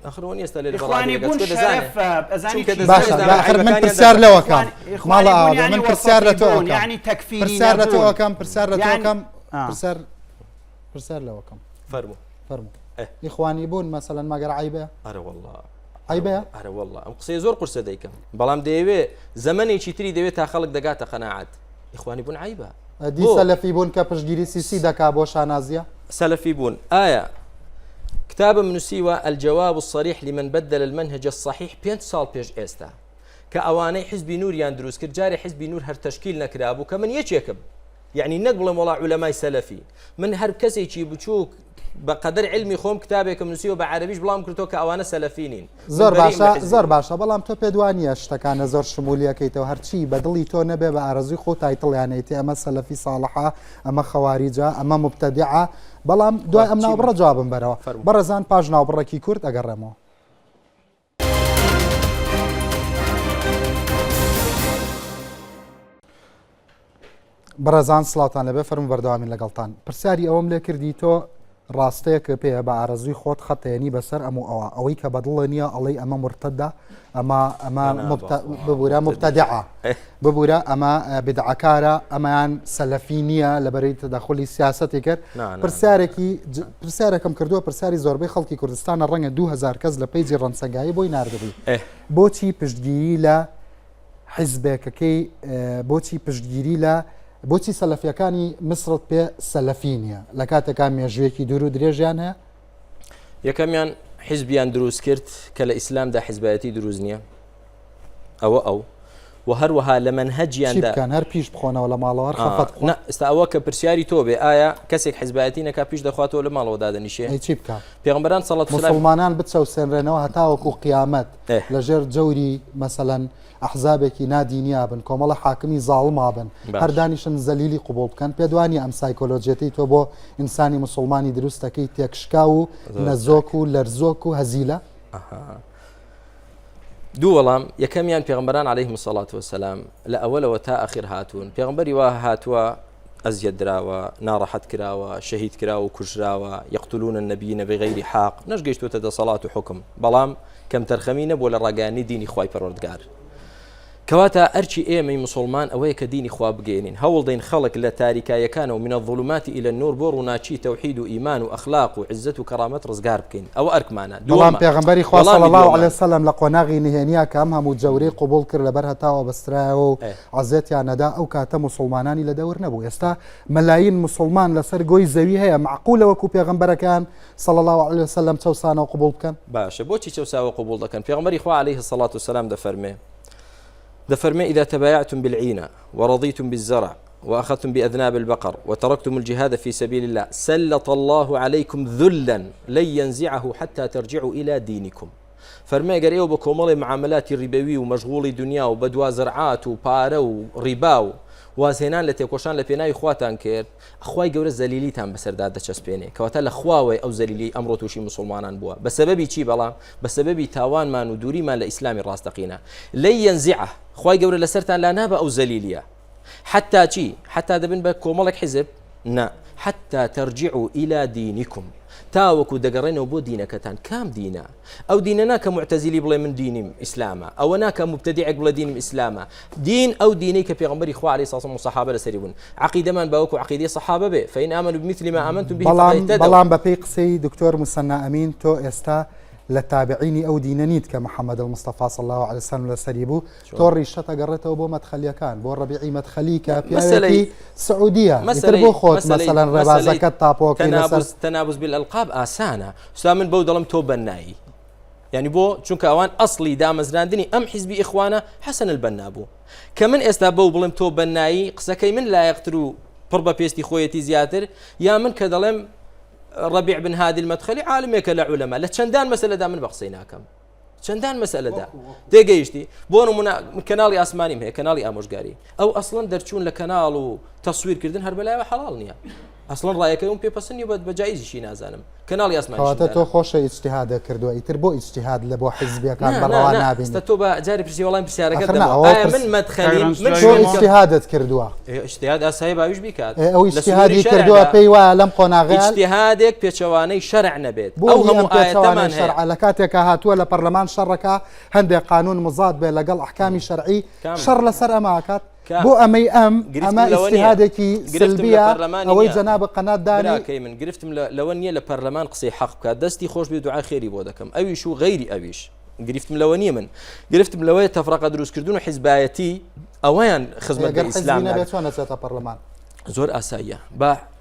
ئەخر وە نیە ئێستا لێرە بە ئیخوانی ڕادیۆیەکە بوون چونکە دەزانێ شەرەفە ئەزانی چونکە چی دەزانێ باشە دامە با ئەخر من عەیبەکانیان پرسیار دەردەخات لەوە کەم ئیخوان ئیخوانی ماڵە بوون ئاوا بێ یعنی من پرسیار لە وەسەتی تۆ بوون ئەکەم یعنی تەکفیری پرسیار لە تۆ نەبوون ئەکەم پرسیار لە تۆ یعنی ئەکەم آه. پرسیار پرسیار لەوە کەم فەرموو فەرموو ئێ ئیخوانی بوون مەسەلەن مەگەر عەیبە ئەرە وەڵڵا عەیبەیە؟ ئەرە وەڵڵا ئەم قسەیە زۆر قورسە دەیکەم بەڵام دەیەوێ زەمەنێکی تری دەوێت تا خەڵک دەگاتە قەناعەت ئیخوانی بوون عەیبە دی بۆ سەلەفی بوون کە پشتگیری سیسی دەکا بۆ شانازیە؟ سەلەفی بوون ئایا. کتابم نووسیوە الجواب الصریح لمن بدل المنهج الصحیح پێنج ساڵ پێش ئێستا کە ئەوانەی حزبی نوریان دروست کرد جارێ حزبی نور هەر تەشکیل نەکرابوو کە من یەکێکم یعنی نەک بڵێم وەڵا عولەمای سەلەفی من هەر کەسێکی بچووک بە قەدەر علمی خۆم کتابێکم نووسیوە بە عەرەبیش بڵام کردەوە کە ئەوانە سەلەفی نین زۆر باشە زۆر باشە بەڵام تۆ پێت وانییە شتەکانە زۆر شمولیەکەیتەوە هەرچی بە دڵی تۆ نەبێ بە ئارەزوی خۆ title یانەیتی ئەمە سەلەفی ساڵحە ئەمە خەواریجە ئەمە مبتەدیعە بەڵام دوای ئەم ناوبڕە جوابم بەرەوە بەڕێزان پاش ناوبڕێکی کورت ئەگەڕێمەوە. بەڕێزان سڵاوتان لەبێ فەرمو بەردەوامین لەگەڵتان پرسیاری ئەوەم لێ کردی تۆ ڕاستەیەکە پێیە بە ئارەزووی خۆت خەتێنی بەسەر ئەم و ئەوە ئەوەی کە بەدڵە نییە ئەڵەی ئەمە مرتەدا ئەمە ئەمە ببوورە مبتدعە ببوورە ئەمە بدعکارە ئەمەیان سەلەفی نییە لە بەرەی تەدەخلی سیاستی کرد پرسیارێکی پرسیارەکەم کردووە پرسیاری زۆربەی خەڵکی کوردستانە ڕەنگە 2000 کەس لە page ی ڕەنسەنگایی بۆی نردبووی بۆچی پشتگیری لە حیزبێکەکەی بۆچی پشتگیری لە بۆچی سەلەفیەکانی میسرت پێ سەلەفی نییە لە کاتێکا مێژوویەکی دوور و درێژیان هەیە؟ یەکەمیان حیزبیان دروست کرد کە لە ئیسلامدا حیزبایەتی دروست نییە ئەوە ئەو و هەروەها لە مەنهەجیاندا بکەن هەر پیش بخۆنەوە لە ماڵەوە هەر خەفەت بخۆن ئێستا ئەوە کە پرسیاری تۆ بێ ئایا کەسێک حیزبایەتی نەکا پیش دەخواتەوە لە ماڵەوە دادەنیشێ چی بکە پێغەمبەران صلی اللە موسڵمانان بچەوسێنرێنەوە هەتاوەکو قیامەت لەژێر جەوری مەسەلەن ئەحزابێکی نا دینیا بن کۆمەڵە حاکمی زاڵما بن هەر دانیشن زەلیلی قبوڵ بکەن پێت وانیە ئەم سایکۆلۆجیەتەی تۆ بۆ ئینسانی موسڵمانی دروستەکەی تێکشکاو و نەزۆک و لەرزۆک و هەزیلە؟ دوو وەڵام یەکەمیان پێغمبەران عەلەیهم الصلاة والسلام لە ئەوەلەوە تا ئەخیر هاتوون پێغمبەری وا هاتووە ئەزیەت دراوە، ناڕەحەت کراوە، شەهید کراوە و کوژراوە، یقتلون النبیین بغیر حق، نەشگەیشتووەتە دەسەڵات و حوکم، بەڵام کەمتەرخەمی نەبووە لە ڕاگەیاندنی دینی خوای پەروەردگار. کەواتە ئەرکی ئێمەی موسوڵمان ئەوەیە کە دینی خوا بگەیەنین، هەوڵدەین خەڵک لە تاریکاییەکانەوە من الظلمات الی النور بۆ ڕووناکی تەوحید و ئیمان و ئەخلاق و عزەت و کەرامەت ڕزگار بکەین، ئەوە ئەرکمانە. بەڵام پێغەمبەری خوا صلی اللە علیە وسلم لە قۆناغی نهێنییا کە ئەم هەموو جەورەی قبوڵ کرد لەبەر هەتاوە بەسترایەوە و عەزێتیان نەدا ئەو کاتە موسوڵمانانی لە دەور نەبوو ئێستا مەلاین موسوڵمان لەسەر گۆی زەوی هەیە مەعقولە وەکو پێغەمبەرەکەیان صلی اللە علیە وسلم چەوسانەوە قبوڵ بکەن؟ باشە بۆچی چەوساوە قبوڵ دەکەن پێغەمبەری خوا علیه الصلاة والسلام دەفەرمێ دەفەرمێ اذا تبايعتم بالعينة ورضيتم بالزرع وأخذتم بأذناب البقر وتركتم الجهاد في سبيل الله سلط الله عليكم ذلا لن ينزعه حتى ترجعوا إلى دينكم فەرمووی گەر ئێوە بە کۆمەڵێ معامەلاتی ڕیبەوی و مەشغوڵی دونیا و بەدوا زەرعات و پارە و ڕیبا و وازهێنان لە تێکۆشان لە پێناوی خواتان کرد خوای گەورە زەلیلیتان بەسەردا دەچەسپێنێ کەواتە لە خواوەی ئەو زەلیلی ئەمڕۆ تووشی مسلمانان بووە بە سەبەبی چی بەڵام بە سەبەبی تاوانمان و دووریمان لە ئیسلامی ڕاستەقینە لن ينزعه خوای گەورە لەسەرتان لا نابە ئەو زەلیلیە حتا چی حتا دەبن بە کۆمەڵێک حیزب نا حتا ترجعوا الى دینکم تاوەکو دەگەڕێنەوە بۆ دینەکەتان کام دینە ئەو دینە نا کە معتەزیلی بڵێ من دینیم ئیسلامە ئەوە نا کە مبتدیعێک بڵێ دینم ئیسلامە دین ئەو دینەی کە پێغەمبەری خوا علیه الصلاة والسلام و صحابە لەسەری بوون عقیدەمان باوەکو عقیدەی صحابە بێ فإن آمنوا بمثل ما آمنتم به بەڵام بەڵام بەپێی قسەی دکتۆر مسەنا ئەمین تۆ ئێستا لە تابعینی ئەو دینە نیت کە محمد المصطفى صلی الله علیه وسلم لەسەری بوو تۆ ڕیشەت ئەگەڕێتەوە بۆ مەدخەلیەکان بۆ ڕەبیعی مەدخەلی کە پیاوێکی سعودیە ئیتر بۆ خۆت مەسەلەن ڕێبازەکەت تاپۆکەی لەسەر تەنابوز بالالقاب ئاسانە ستا من بەو دەڵم تۆ بەنایی یعنی بۆ چونکە ئەوان ئەسڵی دامەزراندنی ئەم حیزبی ئیخوانە حەسەن البەنا بوو کە من ئێستا بەو بڵێم تۆ بەنایی قسەکەی من لایەقتر و پڕ بە پێستی خۆیەتی زیاتر یا من کە دەڵێم ڕەبیع بن هادی المەدخەلی عالمێکە لە عولەما لە چەندان مەسەلەدا من بە قسەی ناکەم چەندان مەسەلەدا تێگەیشتی بۆ نمونە کەناڵی ئاسمانیم هەیە کەناڵی ئامۆژگاری ئەو ئەسڵەن دەرچوون لە کەناڵ و تەسویرکردن هەر بەلایەوە حەڵاڵ نییە ئەسڵەن ڕایەکەی پێ پەسن نیە بە جایزیشی نازانم کەناڵی ئاسمانی کەواتە تۆ خۆشە ئیجتیهادە کردووە ئیتر بۆ ئیجتیهاد لە بۆ حیزبیەکان بەڕەوا نابینی تۆ بە جاری پرسی وەڵام پرسیارەکە دەمەوە من مەدخەلی من تۆ ئیجتیهادت کردووە ئیجتیهاد ئاسایی باویش بیکات ئەو ئیجتیهادی کردووە پێی وایە لەم قۆناغەیە ئیجتیهادێک پێچەوانەی شەرع نەبێت بۆ ئەو هەموو پێچەوانەی شەرع لە کاتێکا هاتووە لە پەرلەمان شەڕەکە هەندێک قانون مزاد بێ لەگەڵ ئەحکامی شەرعی شەڕ لەسەر ئەمە ئەکات بۆ ئەمەی ئەم ئەمە ئیجتیهادێکی سلبیە ئەوەی جەناب قەنات دانی براکەی من گرفتم لەوە نییە لە پەرلەمان قسەی حەق بکات دەستی خۆش بێ دوعای خێری بۆ دەکەم ئەویش و غەیری ئەویش گرفتم لەوە نییە من گرفتم لەوەیە تەفرەقە دروستکردن و حیزبایەتی ئەوەیان خزمەت بە ئیسلام نەبێت چۆن ئەچێتە پەرلەمان زۆر ئاساییە با.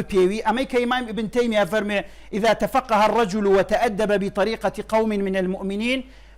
بپێوی، ئەمەی کە ئیمام ئیبن تەیمیە فەرموێ، اذا تفقه الرجل وتأدب بطریقە قوم من المؤمنین.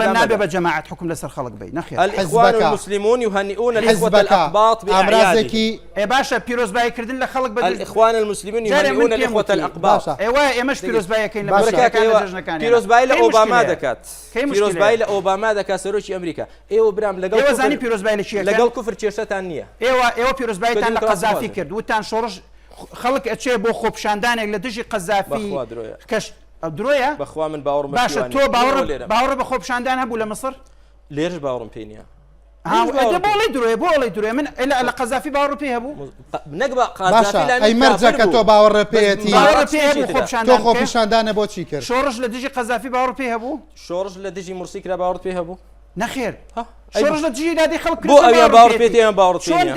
دەڵێم نابێ بە جەماعەت حوکم لەسەر خەڵک بەی نەخێر. الإخوان حزبەکە المسلمون يهنئون الإخوة حزبەکە الأقباط بأعيادهم. ئامرازێکی ئێ باشە پیرۆزبایی کردن لە خەڵک بە الإخوان المسلمون جارێ من يهنئون پێم الإخوة وتی الأقباط. باشە ئێ وایە ئێمەش پیرۆزباییەکەین لە باشە کاکە مەسیحیەکان. ئێوە پیرۆزبایی لە ئۆباما دەکات پیرۆزبایی لە ئۆباما دەکات سەرۆکی ئەمریکا ئێوە برام لەگەڵ ئێوە زانی پیرۆزبایی لە کێ لەگەڵ کوفر کێشەتان نییە ئێوە ئێوە پیرۆزباییتان لە قەزافی کرد وتان شۆڕش خەڵک ئەچێ بۆ خۆپیشاندانێک لە دژی قەزافی کەش درۆیە بەخوا من باوەڕم باشە تۆ باوەڕ باوەڕ بە خۆپیشاندان هەبوو لە میسر لێرش باوەڕم پێ نییە بۆڵی درۆێ بۆڵی درۆێ من لە قەزافی باوەڕ پێ هەبوو نەک بە باشە ئەی مەرجە کە تۆ باوەڕ پێیەتی تۆ خۆپیشاندانە بۆچی کرد شۆڕش لە دژی قەزافی باوەڕ پێ هەبوو شۆڕش لە دژی مورسی کرا باوەڕت پێ هەبوو؟ نەخێر شۆڕش لە دژی ئیرادەی خەڵک بۆ ئەویان باوەڕ پێ ئێمە باوەڕ پێ چۆن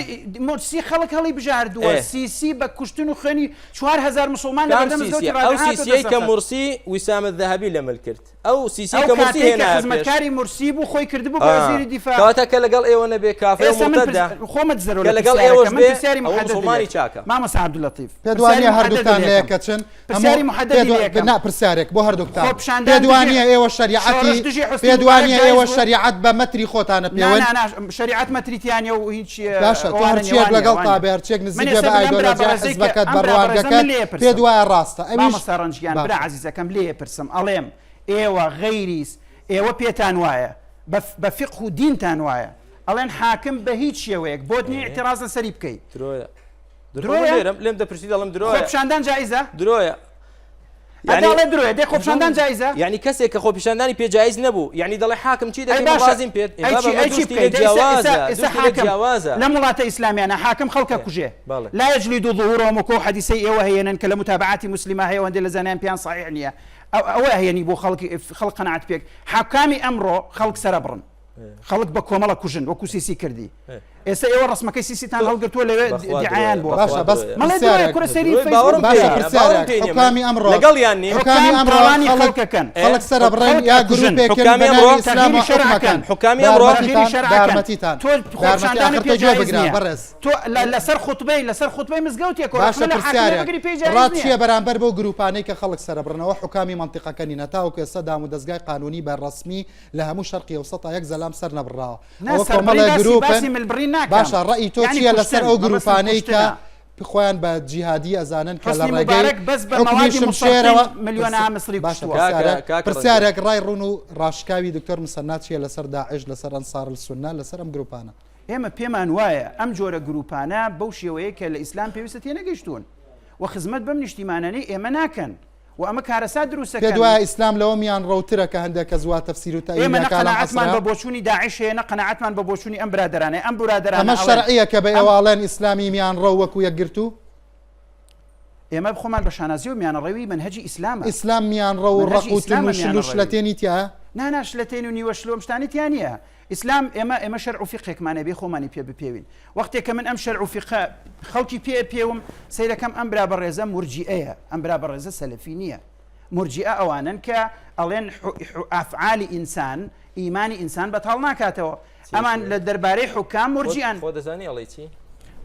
مورسی خەڵک هەڵی بژاردووە سیسی بە کوشتن و خوێنی 4000 مسلمان لە بەردەم مزگەوتی ئەو سیسیەی کە مورسی ویسام الذهبی لە مل کرد ئەو سیسی کە مورسی هێنا خزمەتکاری مورسی بوو خۆی کردبوو بە وەزیری دیفاع کەواتە کە لەگەڵ ئێوە نەبێ کافر و مرتدە خۆمە دزەرەوە کە لەگەڵ ئێوەش بێ ئەوە مسلمانی چاکە مامۆستا عەبدوللەتیف پێت وانییە هەردووکتان لە یەک کەچن؟ پرسیاری محەدەدی لێ ئەکەم. نا پرسیارێک بۆ هەردووکتان. خۆپیشاندان پێت وانییە دژی ئێوە شەریعەتی شۆڕش دژی حوسنی پێت مبارەک وانییە جایز ئێوە بوو؟ شەریعەت بە مەتری خۆتانە نا پێون؟ نا نا شەریعەت مەتری تیا نییە و هیچ باشە تۆ ئەوانە نییە هەرچییەک وانییە لەگەڵتا وانییە. بێ هەرچییەک من نزیک بێ ئێستا بە لەم برا ئایدۆلۆژیای بەڕێزەی کە حزبەکەت ئەم بە برا بەڕێزە من ڕوانگەکەت لێ پێت ئەپرسم. وایە ڕاستە ئەویش مامۆستا ڕەنج گیان برا باشە. عەزیزەکەم لێ ئەپرسم ئەڵێم ئێوە غەیریس ئێوە پێتان وایە بە بە فیقه و دینتان وایە ئەڵێن حاکم بە هیچ شێوەیەک بۆت نییە ئیعتیڕاز لەسەری بکەی. درۆیە. درۆیە؟ لێرەم لێم دەپرسی دەڵم درۆیە. خۆپیشاندان جائیزە؟ درۆیە. یعنی ئەڵێ درۆیە دەی خۆپیشاندان جائیزە؟ یعنی کەسێک کە خۆپیشاندانی پێ جائیز نەبوو یعنی دەڵێ حاکم چی دەکەی باشە ڕازیم پێت ئەی چی ئەی چی بکەی دەی ئێستا ئێستا حاکم جیاوازە لەم وڵاتە ئیسلامیانە حاکم خەڵکە کوژێ لا یجلد ظهورهم وەکو حەدیسەی ئێوە هەیەنن کە لە متابعاتی مسلمە هەیە هەندێ لە زانایان پێیان صحیح نییە ئەوە هەیەنی بۆ خەڵک خەڵک قەناعەت پێک حاکامی ئەمڕۆ خەڵک سەرەبڕن خەڵک بە کۆمەڵە کوژن وەکو سیسی کردی ئێستا ئێوە ڕسمەکەی سیسیتان هەڵگرتووە لەوێ دیعایان بۆ باشە بەس مەڵێ درۆیە کوڕە سەیری فەیسبوک باشە پرسیارێک حوکامی ئەمڕۆ لەگەڵیان نین حوکامی ئەمڕۆ تاڵانی خەڵک خەڵکەکەن خەڵک سەرەبڕن خەڵک یا ئەکوژن. گروپێکن حوکامی بە ئەمڕۆ ناوی ئیسلامەوە تەغیری شەرع حوکم ئەکەن ئەکەن. حوکامی ئەمڕۆ تەغیری بە یارمەتیتان شەرع بە ئەکەن. یارمەتیتان تۆ بە یارمەتی خۆپیشاندانت ئاخر پێ تۆ گوێ جایز بگرە نییە بەڕێز تۆ لەسەر خوتبەی لەسەر خوتبەی مزگەوتێکەوە باشە ڕەخنە لە حاکمێ پرسیارێک بگری پێی جایز ڕات نییە چییە بەرامبەر بەو گروپانەی کە خەڵک سەرەبڕنەوە حوکامی مەنتیقەکە نین هەتاوەکو ئێستا دامودەزگای قانونی بە ڕەسمی لە هەموو شەرقی ئەوسەتا یەک زەلام سەر نەبڕاوە نا ئەوە سەربڕی کۆمەڵێک باسی گروپن باسی ملبڕین ناکەم باشە ڕەئی تۆ یعنی چییە لەسەر کوشتن ئەو مەبەستم گروپانەی کە کوشتنە خۆیان بە جیهادی ئەزانن کە لە حوسنی ڕێگەی موبارەک بەس بە حوکمی مەوادی شمشێرەوە مسەرطین ملیۆنەها میسری باشە کوشتووە. پرسیارێک کاکە کاکە ڕەنجەر پرسیارێک ڕای ڕوون و ڕاشکاوی دکتۆر مسەنا چییە لەسەر داعش لەسەر ئەنسار السنە لەسەر ئەم گروپانە؟ ئێمە پێمان وایە ئەم جۆرە گروپانە بەو شێوەیە کە لە ئیسلام پێویستە تێنەگەیشتوون و خزمەت بەم نیشتیمانانەی ئێمە ناکەن و ئەمە کارەسات دروست پێت ئەکەن. وایە ئیسلام لەوە میانڕەوترە کە هەندێک کەس وا تەفسیر و تەئویل ئێمە نە ئەکا لەم قەناعەتمان عەسرە؟ بە بۆچوونی داعش هەیە نە قەناعەتمان بە بۆچوونی ئەم برادەرانەیە ئەم برادەرانە ئەمە ئەڵێن شەرعیە کە بە ئەم ئێوە ئەڵێن ئیسلامی میانڕەو وەکو یەکگرتوو؟ ئێمە خۆمان بە شانازیەوە میانەڕەوی مەنهەجی ئیسلامە. ئیسلام میانڕەو و مەنهەجی ڕەق و ئیسلامە تون و شل و میانەڕەوی. شلەتێنی تیایە؟ نا نا شلەتێن و نیوە شل و ئەم شتانەی تیا نییە. ئیسلام ئێمە ئێمە شەرع و فیقهێکمان هەیە بێ خۆمانی پێ بپێوین. وەختێ کە من ئەم شەرع و فیقهە خەڵکی پێ ئەپێوم سەیرەکەم ئەم برا بەڕێزە مورجیئەیە ئەم برا بەڕێزە سەلەفی نییە. مورجیئە ئەوانەن کە ئەڵێن ئەفعالی ئینسان ئیمانی ئینسان بەتاڵ ناکاتەوە. ئەمان لە دەربارەی حوکام مورجیئەن. خۆ دەزانی ئەڵێی چی؟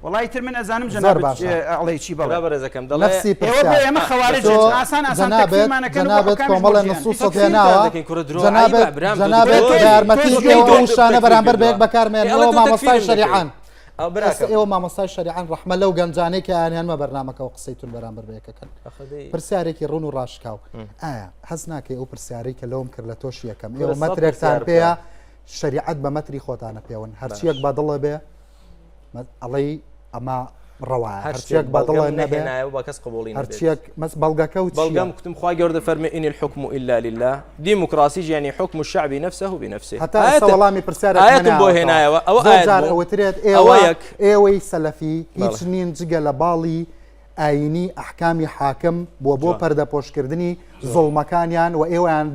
وەڵای تر من ئەزانم زۆر جەنابت باشە. ئەڵێی چی بەڵێ. برا بەڕێزەکەم دەڵێ نەفسی ئێوە بۆ پرسیار ئێمە خەوارجن تۆ ئاسان ئاسان جەنابت تەکفیرمان ئەکەن و بۆ جەنابت حوکامیش کۆمەڵێ مورجیئەن. نصوصت تەکفیرتان هێناوە دەکەین کوڕە درۆ جەنابت عەیبە برام تۆ جەنابت درۆی بە یارمەتی تۆ ئێوە تۆ ئەو وشانە تەکفیر بەرامبەر بە کردووە یەک بەکارمێنن ئێ ئەڵێ ئێوە تۆ مامۆستای تەکفیرم دەکەی شەریعەن ئەو ئێستا براکەم ئێوە مامۆستای شەریعەن ڕەحمە لەو گەنجانەی کە ئەیانهێنمە بەرنامەکەوە قسەی تون بەرامبەر بە یەکەکەن ئەخە دەی پرسیارێکی ڕوون و ڕاشکاو ئایا هەست ناکەی ئەو پرسیارەی کە لەوم کرد لە تۆش یەکەم کورە ئێوە سەد مەترێکتان پرسیار بکە پێیە شەریعەت بە مەتری خۆتانە پێون باش هەرچیەک بە دڵە بێ ئەڵێی ئەمە ڕەوایە هەر شتێک هەرچیەک بە دڵە بەڵگەم نەبێ نەهێنایەوە بە کەس قبوڵی نەبێت هەرچیەک مەس بەڵگەکە و چییە بەڵگەم کوتم خوای گەورە دەفەرمێ ان الحکم الا لله دیموکراسی یعنی حکم الشعب نفسه بنفسه هەتا ئێستا ئایەتە وەڵامی پرسیارێکمە ئایەتم بۆ ناوەتەوە هێنایەوە ئەوە زۆر ئایەت جار بوو ئەوترێت ئەوە ئێوە یەک ئێوەی سەلەفی هیچ بەڵێ نین جگە لە باڵی ئایینی ئەحکامی حاکم بووە بۆ جوان. پەردەپۆشکردنی زۆر. زوڵمەکانیان و ئێوەیان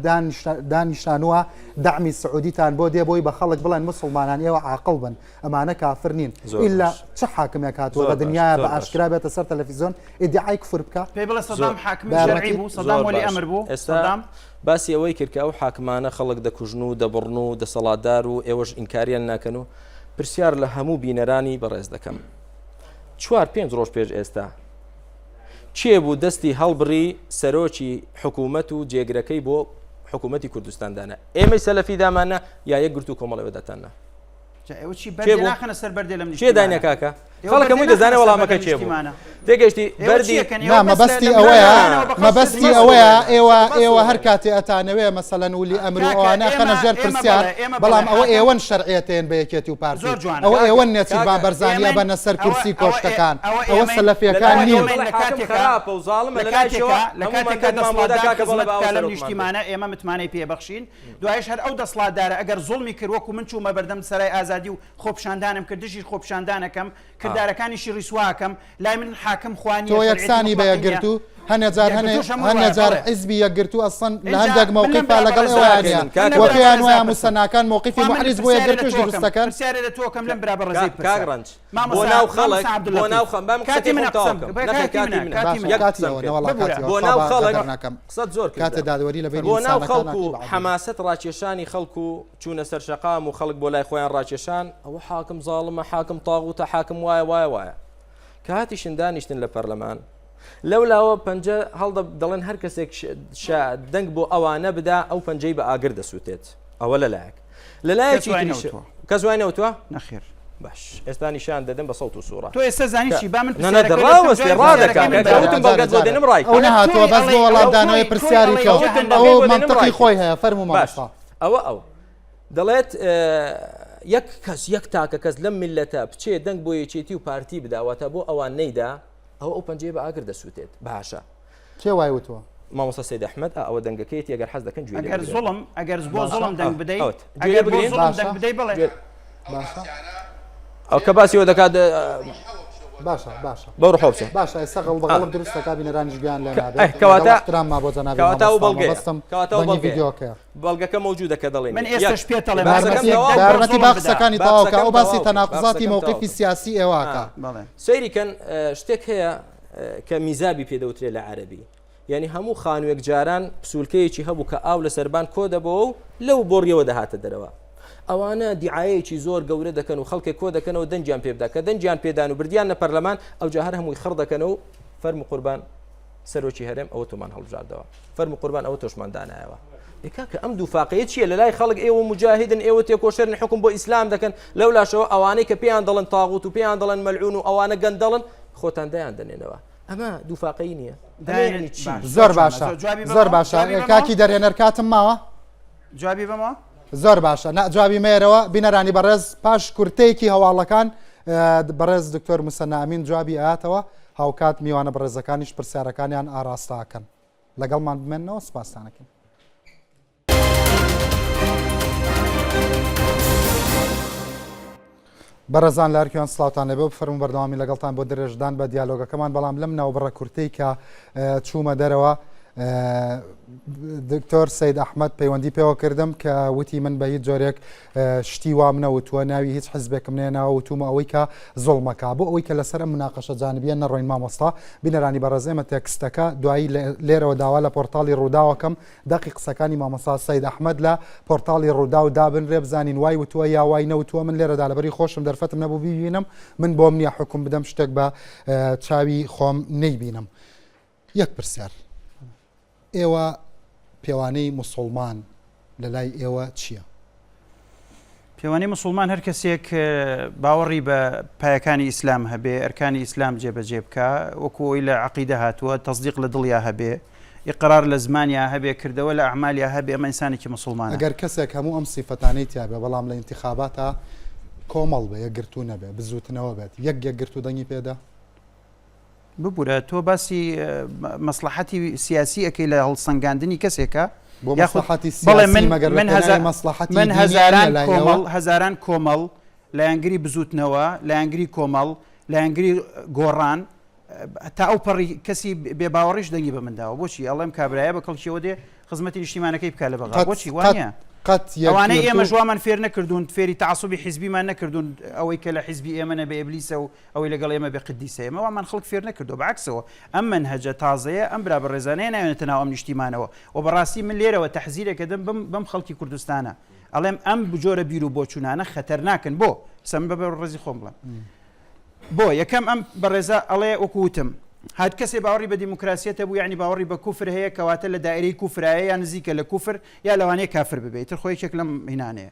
دانیشانووە دەعمی سعودیتان بۆ دێ بۆی بە خەڵک بڵێن موسڵمانان ئێوە عاقڵ بن ئەمانە کافر نین زۆر ئیلا باش. چ حاکمێک هاتووە زۆر لە باش. دنیایا زۆر بە باش. ئاشکرا بێتە سەر تەلەفیزۆن ئیدیعای کفر بکا؟ پێی بڵێ زۆر. سەدام حاکمی بە شەرعی یارمەتی بوو سەدام زۆر وەلی باش. ئەمر بوو ئێستا سەدام. باسی ئەوەی کرد کە ئەو حاکمانە خەڵک دەکوژن و دەبڕن و دەسەڵاتدار و ئێوەش ئینکاریان ناکەن و پرسیار لە هەموو بینەرانی بەڕێز دەکەم چوار پێنج ڕۆژ پێش ئێستا کێ بوو دەستی هەڵبڕی سەرۆکی حکوومەت و جێگرەکەی بۆ حکوومەتی کوردستان دانا ئێمەی سەلەفی دامانە یا یەکگرتوو کۆمەڵەوە دەتاننا جا ئێوە چی بەردێ ناخەنە سەر بەردێ لەم کێ داینە نیشتیمانە کاکە؟ خەڵک هەمووی دەزانێ وەڵامەکە کێ بوو تێگەشتی بەردی نا مەبەستی ئەوەیە مەبەستی ئەوەیە ئێوە ئێوە هەر کاتێ ئەتانەوێ مەسەلەن ولی ئەمر و ئەوانە خەنە ژێر پرسیار بەڵام ئەوە ئێوەن شەرعیەتێن بە یەکێتی و پارتی ئەوە ئێوەن نێچیرڤان بەرزانیە بەنە سەر کورسی کۆشکەکان ئەوە سەلەفیەکان نین. لە کاتێکا دەسەڵاتدار خزمەت بکا لەم نیشتیمانە ئێمە متمانەی پێ بەخشین دوایش هەر ئەو دەسڵاتدارە ئەگەر زوڵمی کرد وەکو من چوومە بەردەم سەرای ئازادی و خۆپیشاندانم کرد دژی خۆپیشاندانەکەم کردارەکانیشی ڕیسوا ئەکەم لای من حاکم خوا نیە تۆ شەرعیەتی یەکسانی بە موتڵەقی نیە یەکگرتوو هەنێ جار هەنێ یەکگرتووش هەمووی هەنێ وایە جار بەڵێ حیزبی یەکگرتوو ئەسڵەن لە ئینجا هەندێک من لەم مەوقیفا برا لەگەڵ بەڕێزە ئێوەیان نیە من لەم وە برا پێیان بەڕێزە وایە ئەپرسم موسەناکان مەوقیفی خوا من موعریج بۆ پرسیارێ لە یەکگرتووش تۆ ئەکەم دروست دەکەن پرسیارێ لە تۆ ئەکەم لەم برا بەڕێزەی کاک بپرسە ڕەنج بۆ مامۆستا ناو خەڵک مامۆستا بۆ عەبدوللەتیف ناو خەم با من کاتی قسەکەی منە خۆم تەواو قسەم کەم بکە نەخێر کاتی کاتی منە منە کاتی باشە منە یەک کاتی قسەم ئەوە کرد نەوەڵا ببورە کاتی ئەوە بۆ خوا ناو با خەڵک غەدر نەکەم قسەت زۆر کاتێ کردە دادوەری لە بەینی بۆ ناو ئینسانەکان خەڵک و ناکەی بە عادل. حەماسەت ڕاکێشانی خەڵک و چوونە سەر شەقام و خەڵک بۆ لای خۆیان ڕاکێشان ئەوە حاکم زاڵمە حاکم تاغوتە حاکم وایە وایە وایە کە هاتیشن دانیشتن لە پەرلەمان لەو لاوە پەنجە هەڵدە دەڵێن هەر کەسێک دەنگ بۆ ئەوانە بدا ئەو پەنجەی بە ئاگر دەسووتێت ئەوە لەلایەک لەلایەکی کەس وای نەوتوە نەخێر باش ئێستا نیشان دەدەم بە سەوت و سوڕە تۆ ئێستا زانی چی با من ڕادەکاتم بەڵگەت بۆ دێنم ڕای ئەو نەهاتووە بەس بۆ وەڵامدانەوەی پرسیاری تۆ ئەوە مەنتقی خۆی هەیە فەرموو مامۆستا ئەوە ئەو دەڵێت یەک کەس یەک تاکە کەس لەم میلەتە بچێ دەنگ بۆ یەکێتی و پارتی بداواتە بۆ ئەوان نەیدا ئەوە ئەو پەنجەیە بە ئاگر دەسووتێت باشە. کێ وای وتووە؟ مامۆستا سەید ئەحمەد ئا ئەوە دەنگەکەیەتی ئەگەر حەز دەکەن گوێ لێ ئەگەر بگرن. زوڵم ئەگەر بۆ باشە. زوڵم دەنگ بدەی ئەوت گوێ لێ ئەگەر بۆ بگرین زوڵم دەنگ باشە. بدەی بڵێ گوێ باشە. ئەو کە باسی ئەوە دەکات باشە باشە بەو ڕۆحەوە بچێ. باشە ئێستا غەڵ بە غەڵب دروست دەکا بینەرانیش گوێیان لێ کە نابێت ئەه لەگەڵ کەواتە احترامما بۆ جەنابی کەواتە ئەو مامۆستا بەڵگەیە مەبەستم کەواتە ئەو دەنگی بەڵگەیە ڤیدیۆکەیە. بەڵگەکە مەوجودە کە دەڵێن من یەک ئێستەش پێت ئەڵێم باسەکەم بارمەتی تەواو دەنگ بۆ بارمەتی زوڵم با بدە قسەکانی تەواو کە باسەکەم ئەو باسی تەواو کە تەناقوزاتی باسەکەم مەوقیفی تەواو کە سیاسی ئێوە ئەکا. بەڵێ. سەیری کەن شتێک هەیە کە میزابی پێ دەوترێت لە عەرەبی یعنی هەموو خانووێک جاران پسولکەیەکی هەبوو کە ئاو لە سەربان کۆ دەبەوە و لەو بۆڕیەوە دەهاتە دەرەوە ئەوانە دیعاەیەکی زۆر گەورە دەکەن و خەڵکێک کۆ دەکەنەوە دەنگیان پێ بدا کە دەنگیان پێدان و بردیان لە پەرلەمان ئەو جا هەر هەمووی خڕ دەکەن و فەرم قوربان سەرۆکی هەرێم ئەوە تۆمان هەڵبژاردەوە فەرم قوربان ئەوە تۆشمان دانایەوە کاکە ئەم دووفاقەیە چییە لە لای خەڵک ئێوە مجاهدن ئێوە تێکۆشەرن حکم بۆ ئیسلام دەکەن لەو لاشەوە ئەوانەی کە پێیان دەڵن تاغوت و پێیان دەڵێن مەلعون و ئەوانە گەندەڵن خۆتان دایان دەنێنەوە ئەمە دووفاقەی نییە زۆر باشە زۆر باشە کاکی دەرهێنەر کاتم ماوە جوابی بەمەوە زۆر باشە نا جوابی مێرەوە بینەرانی بەڕێز پاش کورتەیەکی هەواڵەکان بەڕێز دکتۆر مسەنا ئەمین جوابی ئاتەوە هاوکات میوانە بەڕێزەکانیش پرسیارەکانیان ئاراستاکەن لەگەڵمان بمێنەوە سپاستانەکەین. بەڕێزان لارکیان سلااوان لەبێ بفەرمو بەردەوامی لەگەڵتان بۆ درێژدان بە دیالۆگەکەمان بەڵام لەم ناوبڕە کورتەی کە چوومە دەرەوە دکتۆر سید ئەحمد پەیوەندی پێوە کردم کە وتی من بە هیچ جۆرێک شتی وام نەوتووە ناوی هیچ حزبێکم نێناوە وتومە ئەوەی کە زوڵمەکە بۆ ئەوەی کە لەسەر ئەم مناقەشە جانبیە نەڕۆین مامۆستا بینەرانی بەڕێز ئێمە تێکستەکە دوایی لێرەوە داوا لە پۆرتاڵی ڕووداوەکەم دەقی قسەکانی مامۆستا سەید ئەحمەد لە پۆرتاڵی ڕووداو دابنرێ بزانین وای وتووە یا وای نەوتووە من لێرەدا لەبەری خۆشم دەرفەتم نەبوو بیبینم من بۆم نییە حوکم بدەم شتێک بە چاوی خۆم نەیبینم یەک پرسیار ئێوە پێوانەی موسوڵمان لە لای ئێوە چییە؟ پێوانەی موسوڵمان هەر کەسێک باوەڕی بە پایەکانی ئیسلام هەبێ، ئەرکانی ئیسلام جێبەجێ بکا، وەکو ئەوەی لە عەقیدە هاتووە، تەسدیق لە دڵیا هەبێ، ئیقرار لە زمانیا هەبێ، کردەوە لە ئەعمالیا هەبێ، ئەمە ئینسانێکی موسوڵمانە. ئەگەر کەسێک هەموو ئەم سیفەتانەی تیابێ بەڵام لە ئینتیخاباتا کۆمەڵ بێ، یەکگرتوو نەبێ، بزووتنەوە بێت، یەک یەکگرتوو دەنگی پێدا؟ ببورە تۆ باسی مەسڵەحەتی سیاسی ئەکەی لە هەڵسەنگاندنی کەسێکە بۆ مەسڵەحەتی سیاسی مەگەر لە پێناوی مەسڵەحەتی من دینی هەزاران نییە لای کۆمەڵ ئێوە؟ هەزاران کۆمەڵ لایەنگری بزوتنەوە لایەنگری کۆمەڵ لایەنگری گۆڕان تا ئەو پەڕی کەسی بێ باوەڕیش دەنگی بە من داوە بۆچی ئەڵێم کابرایە بە کەڵکیەوە دێ خزمەتی نیشتیمانەکەی بکا لە بەغا قەت بۆچی قەت وانە قەت ئەوانەی یەکگرتوو ئێمەش وامان فێر نەکردوون فێری تەعەسوبی حیزبیمان نەکردوون ئەوەی کە لە حیزبی ئێمە نەبێ ئیبلیسە و ئەوەی لەگەڵ ئێمە بێ قدیسە ئێمە وامان خەڵک فێر نەکردووە بە عەکسەوە ئەم مەنهەجە تازەیە ئەم برا بەڕێزانەیە ناوێنێتە ناو ئەم نیشتیمانەوە و بەڕاستی من لێرەوە تەحزیرێکە دەم بەم بەم خەڵکی کوردستانە ئەڵێم ئەم جۆرە بیر و بۆچوونانە خەتەرناکن بۆ سە من بە بەڕێزی خۆم بڵێم بۆ یەکەم ئەم بەڕێزە ئەڵێ وەکو وتم هات کەسێ باوەڕی بە دیموکراسیەتە بوو یعنی باوەڕی بە کوفر هەیە کەواتە لە دایرەی کوفرایە یا نزیکە لە کوفر یا لەوانەیە کافر ببێت تر خۆ یەکێک لەم هینانەیە.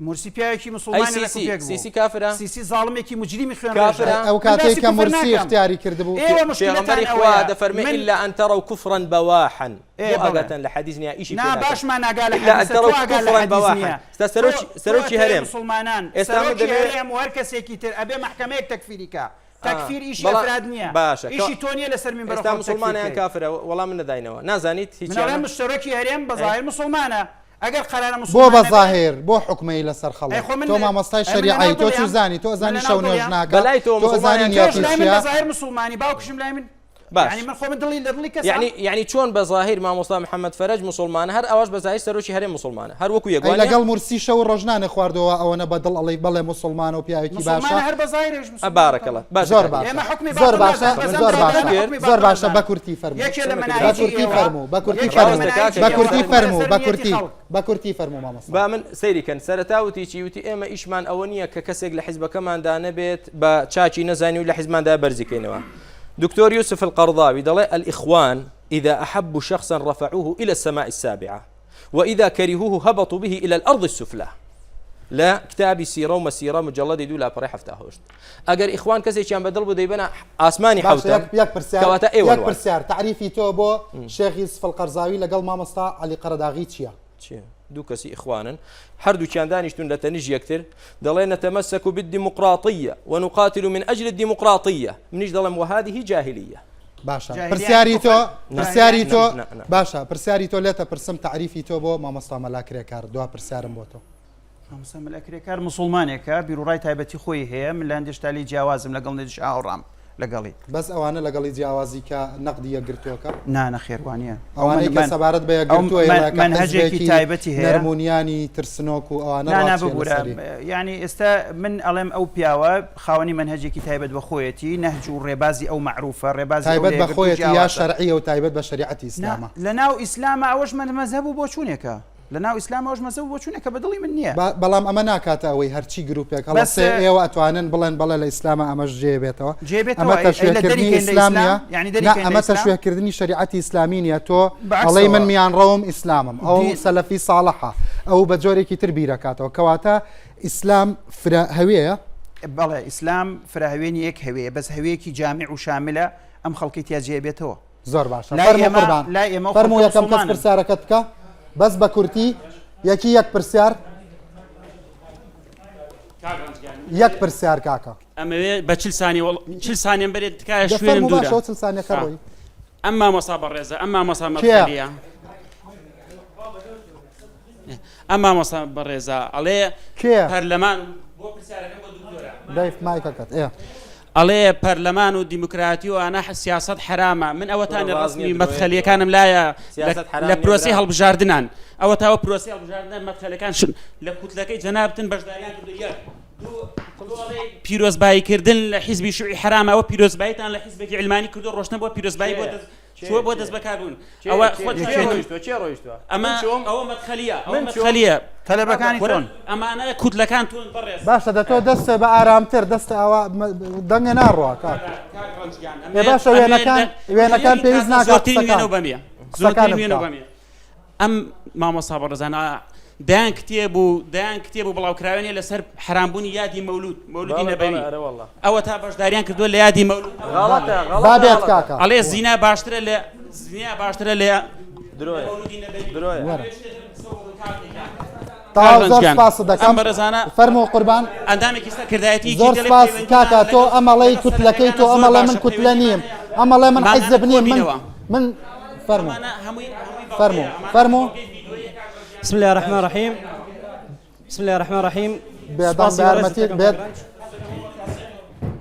مورسی پیاوێکی مسوڵمانی ئەی ڕێک و سیسی پێک بوو. سیسی کافرە؟ سیسی زاڵمێکی موجریمی خوێن کافرە؟ ڕێژە. ئەو من کاتەی باسی کە کوفر مورسی ناکەم. اختیاری کردبوو ئێوە مشکلەتان پێغەمبەری خوا ئەوەیە دەفەرمێ من الا ان تروا کفرا بواحا ئێ بۆ بەڵێ. ئاگاتان لە حەدیث نییە ئیشی نا پێ ناکەن باشمان ئاگا لە الا ان حەدیثە تروا تۆ ئاگا لە کفرا حەدیث بواحا نییە. ئێستا تۆ سەرۆکی تۆ سەرۆکی ئەتەوێ هەرێم مسوڵمانان ئێستا من سەرۆکی دەمەوێ هەرێم و هەر کەسێکی تر ئەبێ مەحکەمەیەک تەکفیری کا تەکفیر ئیشی بەڵام ئەفراد نییە باشە کە ئیشی تۆ نییە لەسەر مینبەرە ئێستا خۆت تەکفیر مسوڵمانە یان کەی. کافرە وەڵام من نەداینەوە نازانیت من ئەڵێم هیچیانە سەرۆکی هەرێم بە ئەی زاهیر مسوڵمانە. ئەگەر قەرارە بۆ مسوڵمان بە نەبێ زاهیر بۆ حوکمەی لەسەر ئەی خەڵک خۆ من تۆ مامۆستای ئەی من لەناو شەریعەی تۆ دڵیام چوزانی تۆ من ئەزانی لەناو شەو نوێژ دڵیام ناکا بەلای تۆ تۆ ئەزانی مسوڵمانیان تۆش نیەتی لای من چییە بە زاهیر مسوڵمانی باوکشم لای من باش یعنی من خۆ من دڵی لە دڵی کەسام یعنی یعنی چۆن بە زاهیر مامۆستا محەممەد فەرەج مسلمانە هەر ئەوەش بە زاهیر سەرۆکی هەرێم مسلمانە هەر وەکو یەک ئەی وانە لەگەڵ مورسی شەو و ڕۆژ نانێ خواردەوە ئەوەنە بە دڵ ئەڵێی بەڵێ موسڵمانە و پیاوێکی باشە مسوڵمانە هەر بە زاهیرش مسوڵمانە بارك الله باشە زۆر کاک باشە ئێمە حوکمی زۆر باتڵ باشە نازانین بەس ئەم زۆر باشە برادەرانە حوکمی زۆر باتڵ باشە نازانن بە کورتی فەرموو یەکێ لە بە مەناهیجی کورتی ئێوە فەرموو بە کورتی یەکێ لە فەرموو مەناهیجی بە ئێوە کورتی حوکم فەرموو لەسەر بە نیەتی کورتی خەڵک بە کورتی فەرموو مامۆستا با من سەیری کەن سەرەتا وتی چی وتی ئێمە ئیشمان ئەوە نییە کە کەسێک لە حیزبەکەماندا نەبێت بە چاکی نەزانی و لە حیزماندا بەرزی کەینەوە دکتۆر یوسف القەرضاوی دەڵێ الإخوان إذا أحبوا شخصا رفعوه إلى السماء السابعة وإذا كرهوه هبطوا به إلى الأرض السفلى لە کتابی سیرە و مەسیرە مجلدی دوو لاپەڕەی 78 ئەگەر ئیخوان کەسێکیان بەدڵ بوو دەیبەنە ئاسمانی باشە حوتەم یەک یەک پرسیار کەواتە ئێوە یەک وان. پرسیار تعریفی تۆ بۆ شێخ یوسف القەرزاوی لەگەڵ مامۆستا عەلی قەرەداغی چییە؟ چییە؟ دوو کەسی ئیخوانن هەردووکیان دانیشتون لە تەنیش یەکتر دەڵێن نتمسك بالديمقراطية ونقاتل من أجل الديمقراطية منیش دەڵێم وهذه جاهلية باشە پرسیاری تۆ پرسیاری تۆ باشە پرسیاری تۆ لێتە پرسم تعریفی تۆ بۆ مامۆستا مەلا کرێکار دوا پرسیارم بۆ تۆ. مامۆستا مەلا کرێکار موسڵمانێکە بیروڕای تایبەتی خۆی هەیە من لە هەندێ شتا لێی جیاوازم لەگەڵ نێدیش ئاوڕام لەگەڵی. بەس ئەوانە لەگەڵی جیاوازی کە نەقدی یەکگرتووەکە؟ نا نەخێر وانیە. ئەوانەی کە سەبارەت بە یەکگرتووە ئێڵێ کە مەنهەجێکی حیزبێکی تایبەتی هەیە. نەرمونیانی ترسنۆک و ئەوانە نا نا ڕات چیە ببورە لەسەری؟ یانی ئێستا من ئەڵێم ئەو پیاوە خاوەنی مەنهەجێکی تایبەت بە خۆیەتی نەهج و ڕێبازی ئەو مەعروفە ڕێبازی ئەو تایبەت لە بە یەکگرتوو خۆیەتی یا جیاوازە. شەرعیە و تایبەت بە شەریعەتی نا ئیسلامە؟ لەناو ئیسلاما ئەوەش مەزهەب و بۆچوونێکە. لە ناو ئیسلام ئەوەش مەزهەب و بۆچوونێکە بە دڵی من نییە. بەڵام ئەمە ناکاتە ئەوەی هەرچی گروپێک بەس هەڵەسێ ئێوە ئەتوانن بڵێن بەڵێ لە ئیسلامە ئەمەش جێ بێتەوە جێ ئەمە بێتەوە ئەی ئەی لە تەشوێکردنی دەریکەین لە ئیسلام ئیسلام نییە یعنی نا دەریکەین لە ئەمە ئیسلام تەشوێکردنی شەریعەتی ئیسلامی نییە تۆ ئەڵێی بەعەکسەوە من میانڕەوم ئیسلامم ئەو دین سەلەفی ساڵحە ئەو بە جۆرێکی تر بیرەکاتەوە کەواتە ئیسلام فرە هەوێیە؟ بەڵێ ئیسلام فرە هەوێ نییە یەک هەوێیە بەس هەوێیەکی جامع و شاملە ئەم خەڵکەی تیا جێ بێتەوە. زۆر باشە لای فەرموو ئێمە قوربان لای ئێمە و فەرموو خەڵکە یەکەم کەس موسڵمانن. پرسیارەکەت بکە بەس بە کورتی یەکی یەک پرسیار کاک ڕەنج گیان یەک پرسیار کاکە ئەمەوێ بە چل سانیە وەڵ چل سانیەم بەرێ تکایە دە شوێنم فەرموو دوورە باشە چل سانیەکە آ. ڕۆی ئەم مامۆستا بەڕێزە ئەم مامۆستا کێ مەدخەلیە ئەم مامۆستا بەڕێزە ئەڵێ کێ پەرلەمان بۆ پرسیارەکەم بۆ دکتۆرە دایف مایکەکەت ئێ ئەڵێ پەرلەمان و دیموکراتی و ئەنا سیاسەت حەرامە من ئەوەتانی ڕاست نییە، ڕەسمی درۆیە، مەدخەلیەکانم لایە سیاسەت حەرام لە نییە، پرۆسەی برا. هەڵبژاردنان ئەوە تاوە پرۆسەی هەڵبژاردنان مەدخەلەکان شن لە کوتلەکەی جەنابتن بەشداریان کردو یەک دوو تۆ ئەڵێی پیرۆزباییکردن لە حیزبی شوعی حەرامە ئەوە پیرۆزباییتان لە حیزبێکی عیلمانی کردو ڕۆشتن بۆ پیرۆزبایی بۆ کێ؟ دەست کێ؟ چووە بۆ کێ؟ دەست بەکاربوون کێ؟ ئەوە کێ؟ خۆت کێ شوێنم ڕۆیشتووە؟ کێ ڕۆیشتووە؟ ئەمە من چووم؟ ئەوە مەدخەلیە ئەوە من چووم؟ مەدخەلیە تەلەبەکانی کورە تۆن. ئەمانە کوتلەکان تۆن بەڕێز باشە دە تۆ دەستێ بە ئارامتر دەستە ئەوە دەنگە ناڕوا کاک کاک ڕەنج گیان ئێ ئەمێ باشە ئەمێ وێنەکان لە وێنەکان یەکی پێویست کاتە ناکات زۆرترین قسەکان وێنە و بەمیە قسەکانت زۆرترین وێنە و بکە بەمیە ئەم مامۆستا بەڕێزانە دەیان کتێب و دەیان کتێب و بڵاوکراوێنێ لەسەر حرامبوونی یادی مەولود مەولودی نەبەوی ئەوە تا بەشداریان کردووە لە یادی مەولود با بێت کاکە ئەڵێ زینا باشترە لە زینا باشترە لە درۆیە مەولودی نەبەوی درۆیە وەرە تەواو زۆر سپاست دەکەم ئەم بەڕێزانە فەرموو قوربان ئەندامێکی سەرکردایەتی زۆر سپاس کاکە تۆ ئەمەڵەی کوتلەکەی تۆ ئەمەڵێ من کوتلە نیم ئەمەڵێ من حیزب نیم من من فەرموو فەرموو فەرموو بسم الله الرحمن الرحیم بسم الله الرحمن الرحیم بێدەنگ سپاسی بە بەڕێزت یارمەتیت دەکەم بێت کاک ڕەنج.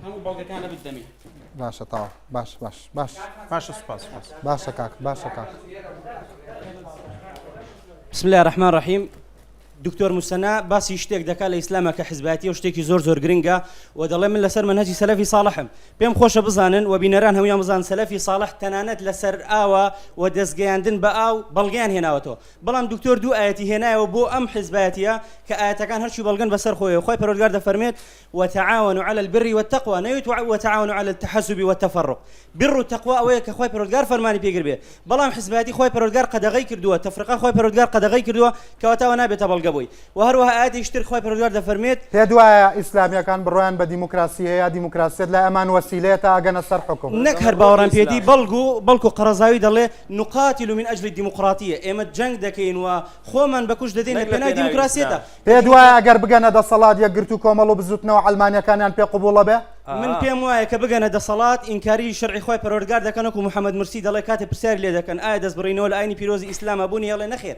هەموو بەڵگەکانە بدەمێ باشە تەواو باش باش باش باشە سوپاس سوپاس باشە کاک باشە کاک بسم الله الرحمن الرحیم دکتۆر موسەنا باسی شتێک دەکات لە ئیسلامە کە حزبایەتیە و شتێکی زۆر زۆر گرنگە و دەڵێ من لەسەر مەنهەجی سەلەفی ساڵحم پێم خۆشە بزانن و بینەران هەموویان بزانن سەلەفی ساڵح تەنانەت لەسەر ئاوە و دەستگەیاندن بە ئاو بەڵگەیان هێناوەتەوە بەڵام دکتۆر دوو ئایەتی هێنایەوە بۆ ئەم حزبایەتیە کە ئایەتەکان هەرچی بەڵگەن بەسەر خۆیەوە خوای پەروەردگار دەفەرمێت وتعاونوا علی البر والتقوی نەوێت وتعاونوا علی التحزب والتفرق بر و تەقوا ئەوەیە کە خوای پەروەردگار فەرمانی پێ گربێ بەڵام حزبایەتی خوای پەروەردگار قەدەغەی کردووە تەفرقە خوای پەروەردگار قەدەغەی کردووە کەواتە ئەوە نابێتە بەڵگە بۆی وە هەروەها ئایەتێکی تر خوای پەروەردگار دەفەرموێت. پێت وایە ئیسلامیەکان بڕوایان بە دیموکراسی هەیە، دیموکراسیەت لای ئەمان وەسیلەیە تا ئەگەنە سەر حوکم؟ نەک هەر باوەڕیان پێیەتی بەڵگو بەڵکو قەرەزاوی دەڵێ نقاتل من اجل الدیموقراطیە ئێمە جەنگ دەکەین و خۆمان بەکوشت دەدەین لە نەک لە پێناوی پێناوی دیموکراسیەتە. ئیسلام. پێت وایە ئەگەر بگەنە دەسەڵات یەکگرتوو کۆمەڵ و بزوتنەوە عەلمانیەکانیان پێ قبوڵە بێ؟ من پێم وایە کە بگەنە دەسەڵات ئینکاری شەرعی خوای پەروەردگار دەکەن وەکو محمد مرسی دەڵێ کاتێ پرسیاری لێ دەکەن ئایا دەست بڕینەوە لە ئاینی پیرۆزی ئیسلامە بوونی ئەڵێ نەخێر.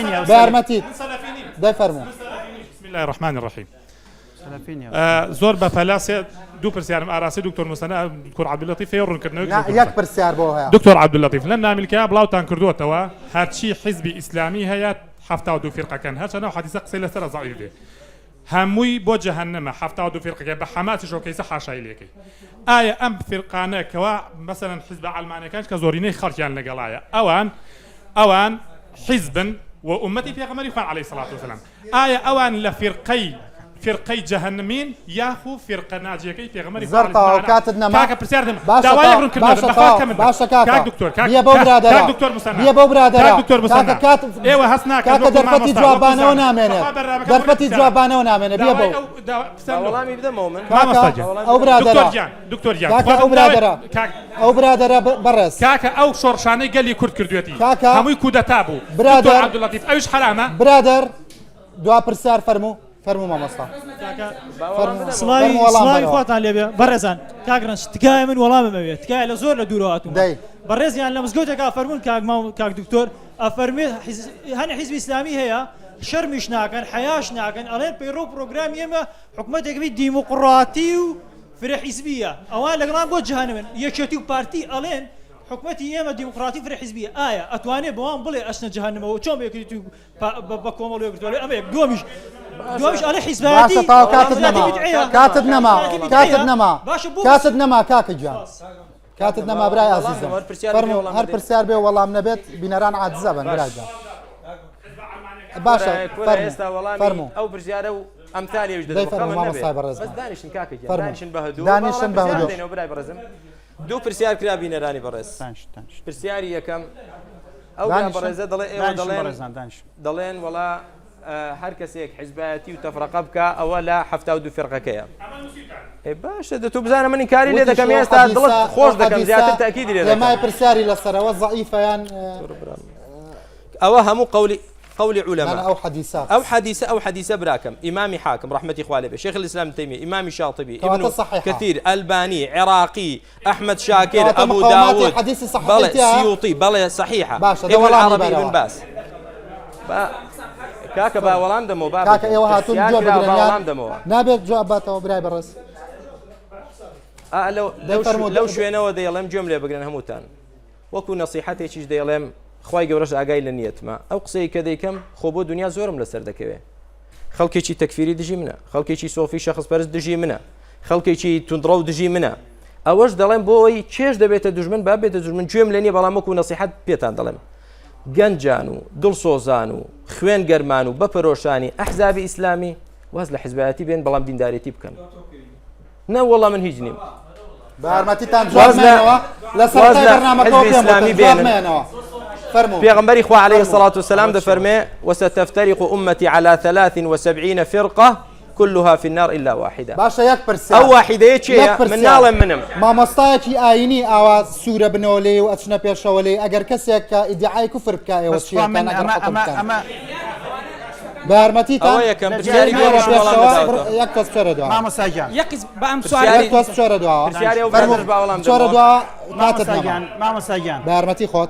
بە یارمەتیت. دەی فەرموو. بسم اللە الرحمن الرحیم. زۆر بە پەلە سێ دوو پرسیارم ئاراسی دکتۆر موسەنا دکتۆر عەبدولەتیف هەیە ڕوونکردنەوەی نا یەک پرسیار بۆ هەیە. دکتۆر عەبدولەتیف لەم نامیلکەیە بڵاوتان کردووەتەوە هەرچی حیزبی ئیسلامی هەیە 72 فیرقەکەن هەرچەند ئەو حەدیسە قسەی لەسەرە زەعیف بێ هەمووی بۆ جەهەنەمە 72 فیرقەکە بە حەماسیشەوە کەیسە حاشای لێکەی ئایا ئەم فیرقانە کەوا مەسەلەن حیزبە عەلمانیەکانش کە زۆرینەی خەڵکیان لەگەڵایە ئەوان ئەوان حیزبن و ئومەتی پێغەمبەری خوان عەلەیهی سەڵات وسەلام ئایا ئەوان لە فیرقەی فیرقەی جەهەنمین یاخو فیرقە ناجیەکەی پێغەمبەری زۆر تەواو کاتت نەما کاکە پرسیار دەم باشە داوای تەواو ڕوونکردنەوە باشە بەخوا تەواو کەمت باشە کاکە کاک دکتۆر کاک بیە بەو کاک برادەرە کاک دکتۆر مسەنا بیە بەو برادەرە کاک دکتۆر مسەنا کاکە کات ئێوە هەست ناکەن کاکە وەکو دەرفەتی مامۆستا وەکو جوابانەوە زانا نامێنێت بەخوا بەرنامەکە بۆ دەرفەتی پرسیارە جوابانەوە نامێنێ بیە داوای بەو ئەو داوا پرسیار با لەو وەڵامی بدەمەوە من کاکە مامۆستا گیان وەڵامی ئەو بدەمەوە برادەرە دکتۆر گیان دکتۆر گیان کاکە خوا ئەو داوای برادەرە کاک ئەو برادەرە بەڕێز کاکە ئەو شۆڕشانەی گەلی کورد کردوێتی کاکە هەمووی کودەتا بوو دکتۆر برادەر عەبدولەتیف ئەویش حەرامە برادەر دوا پرسیار فەرموو فەرموو مامۆستا فەرموو سڵاوی فەرموو وەڵام سڵاوی بەرەوە. خواتان لێبێ بەڕێزان کاک ڕەنج تکایە من وەڵامم ئەوێ تکایە لە زۆر لە دوورەوە هاتوومە دەی. بەڕێزیان لە مزگەوتێکا فەرموون کاک مام کاک دکتۆر ئەفەرموێ حیز- هەنێ حیزبی ئیسلامی هەیە شەرمیش ناکەن حەیاش ناکەن ئەڵێن پەیڕەو پرۆگرامی ئێمە حکومەتێک بی دیموقڕاتی و فرە حیزبیە ئەوان لەگەڵان بۆ جەهەنەمن یەکێتی و پارتی ئەڵێن حکومەتی ئێمە دیموقڕاتی و فرە حیزبیە ئایا ئەتوانێ بەوان بڵێ ئەچنە جەهەنەمەوە چۆن بە یەکێتی و بە کۆمەڵ یەکگرتووە ئەمە یەک دووەمیش دووەمیش ئەڵێ حیزبایەتی باشە تاو کاتت حیزبایەتی نەما بیدعەیە کاتت نەما حیزبایەتی کاتت بیدعەیە نەما باشە بۆ کاتت نەما کاکە گیان کاتت نەما برای وەڵام ئازیزم دەمەوە، هەر پرسیار بێ فەرموو وەڵام هەر بدەین. پرسیار بێ وەڵام نەبێت بینەران عاجزە بن باش. برای گیان باشە کورە کورە فەرموو ئێستا وەڵامی فەرموو ئەو پرسیارە و ئەمثالی ئەویش دەی دەدەمەوە فەرموو خەمت نەبێ مامۆستای بەڕێزمان بەس دانیشن کاکە گیان فەرموو دانیشن بە هدوو با دانیشن وەڵام بە پرسیار هدوو بدەینەوە برای بەڕێزم دوو پرسیار کرا بینەرانی بەڕێز دانیشن دانیشن پرسیاری یەکەم ئەو برا دانیشن بەڕێزە دەڵێ ئێوە دانیشن دەڵێن بەڕێزان دانیشن دەڵێن وەڵا هەر کەسێک حیزبایەتی و تەفرەقە بکا ئەوە لە 72 فیرقەکەیە ئێ باشە دە تۆ بزانە من ئینکاری لێ وتیشی دەکەم ئەو ئێستا دڵت حەدیسە ئەو خۆش دەکەم حەدیسە زیاتر تەئکیدی لێ دەکەم هێمای پرسیاری لەسەرەوە زەعیفە یان ئەوە هەموو قەولی قولی نا نا علماء ئەو حەدیسە ئەو حەدیسە ئەو حەدیسە براکەم ئیمامی حاکم ڕەحمەتی خوا لێ بێ شێخ الاسلام ابن تەیمیە ئیمامی شاطبی کەواتە ابن صحیحە کثیر ئەلبانی عێراقی ئەحمەد شاکر کەواتە ئەبو مقاوماتی داود حەدیسی صحیحی بەڵێ تیایە سیوطی بەڵێ صحیحە باشە دە ابن وەڵامی العربی ابن بەرەوە باز با کاکە با وەڵام دەمەوە بابە کاکە گیان ئێوە هاتوون پرسیار گوێ کراوە بگرن با یان وەڵام دەمەوە نابێت جواب باتەوە برای بەڕێز ئا لەو دەی لەو فەرموو لەو شوێنەوە دەیڵێم گوێم لێ بگرن هەمووتان وەکو نەسیحەتێکیش دەیڵێم خوای گەورەش ئاگای لە نیەتمە ئەو قسەی کە دەیکەم خۆ بۆ دنیا زۆرم لەسەر دەکەوێ خەڵکێکی تەکفیری دژی منە خەڵکێکی سۆفی شەخص پەرست دژی منە خەڵکێکی توندڕەو دژی منە ئەوەش دەڵێم بۆ ئەوەی چێژ دەبێتە دوژمن با بێتە دوژمن گوێم لێ نییە بەڵام وەکو نەسیحەت پێتان دەڵێم گەنجان و دڵسۆزان و خوێن گەرمان و بەپەرۆشانی ئەحزابی ئیسلامی واز لە حزبایەتی بێن بەڵام دیندارێتی بکەن نە وەڵا من هیچ نیم بە یارمەتیتان جواب واز لە مێنەوە لە واز سەرەتای لە بەرنامەکەوە حزبی پێم وتن ئیسلامی جواب بێنن مێنەوە فەرموو پێغەمبەری خوا عەلەیهی فەرموو الصلاة والسلام ئەوە چییە؟ دەفەرمێ وستفترق أمتي على 73 فرقة كلها في النار إلا واحدة باشە یەک پرسیار ئەو واحدەیە یەک کێیە من پرسیار ناڵێم منم مامۆستایەکی ئایینی ئاوا سوورە بنەوە لێی و ئەچنە پێشەوە لێی ئەگەر کەسێک کە ئیدعای کوفر بکا ئێوە بەس خوا چیەکەن من ئەگەر ئەمە حوکم ئەمە بکەن ئەمە بە یارمەتیتان ئەوە یەکەم لە پرسیاری جیاتی دووەمیش بێرە وەڵام پێشەوە نەداوەتەوە یەک کەس بچۆرە دواوە مامۆستا گیان یەک قیس بە ئەم سوال پرسیاری یەک کەس بچۆرە دواوە پرسیاری ئەو فەرموو برادەرش با وەڵام بچۆرە دەمەوە دواوە کاتت مامۆستا نەما گیان مامۆستا گیان بە یارمەتی خۆت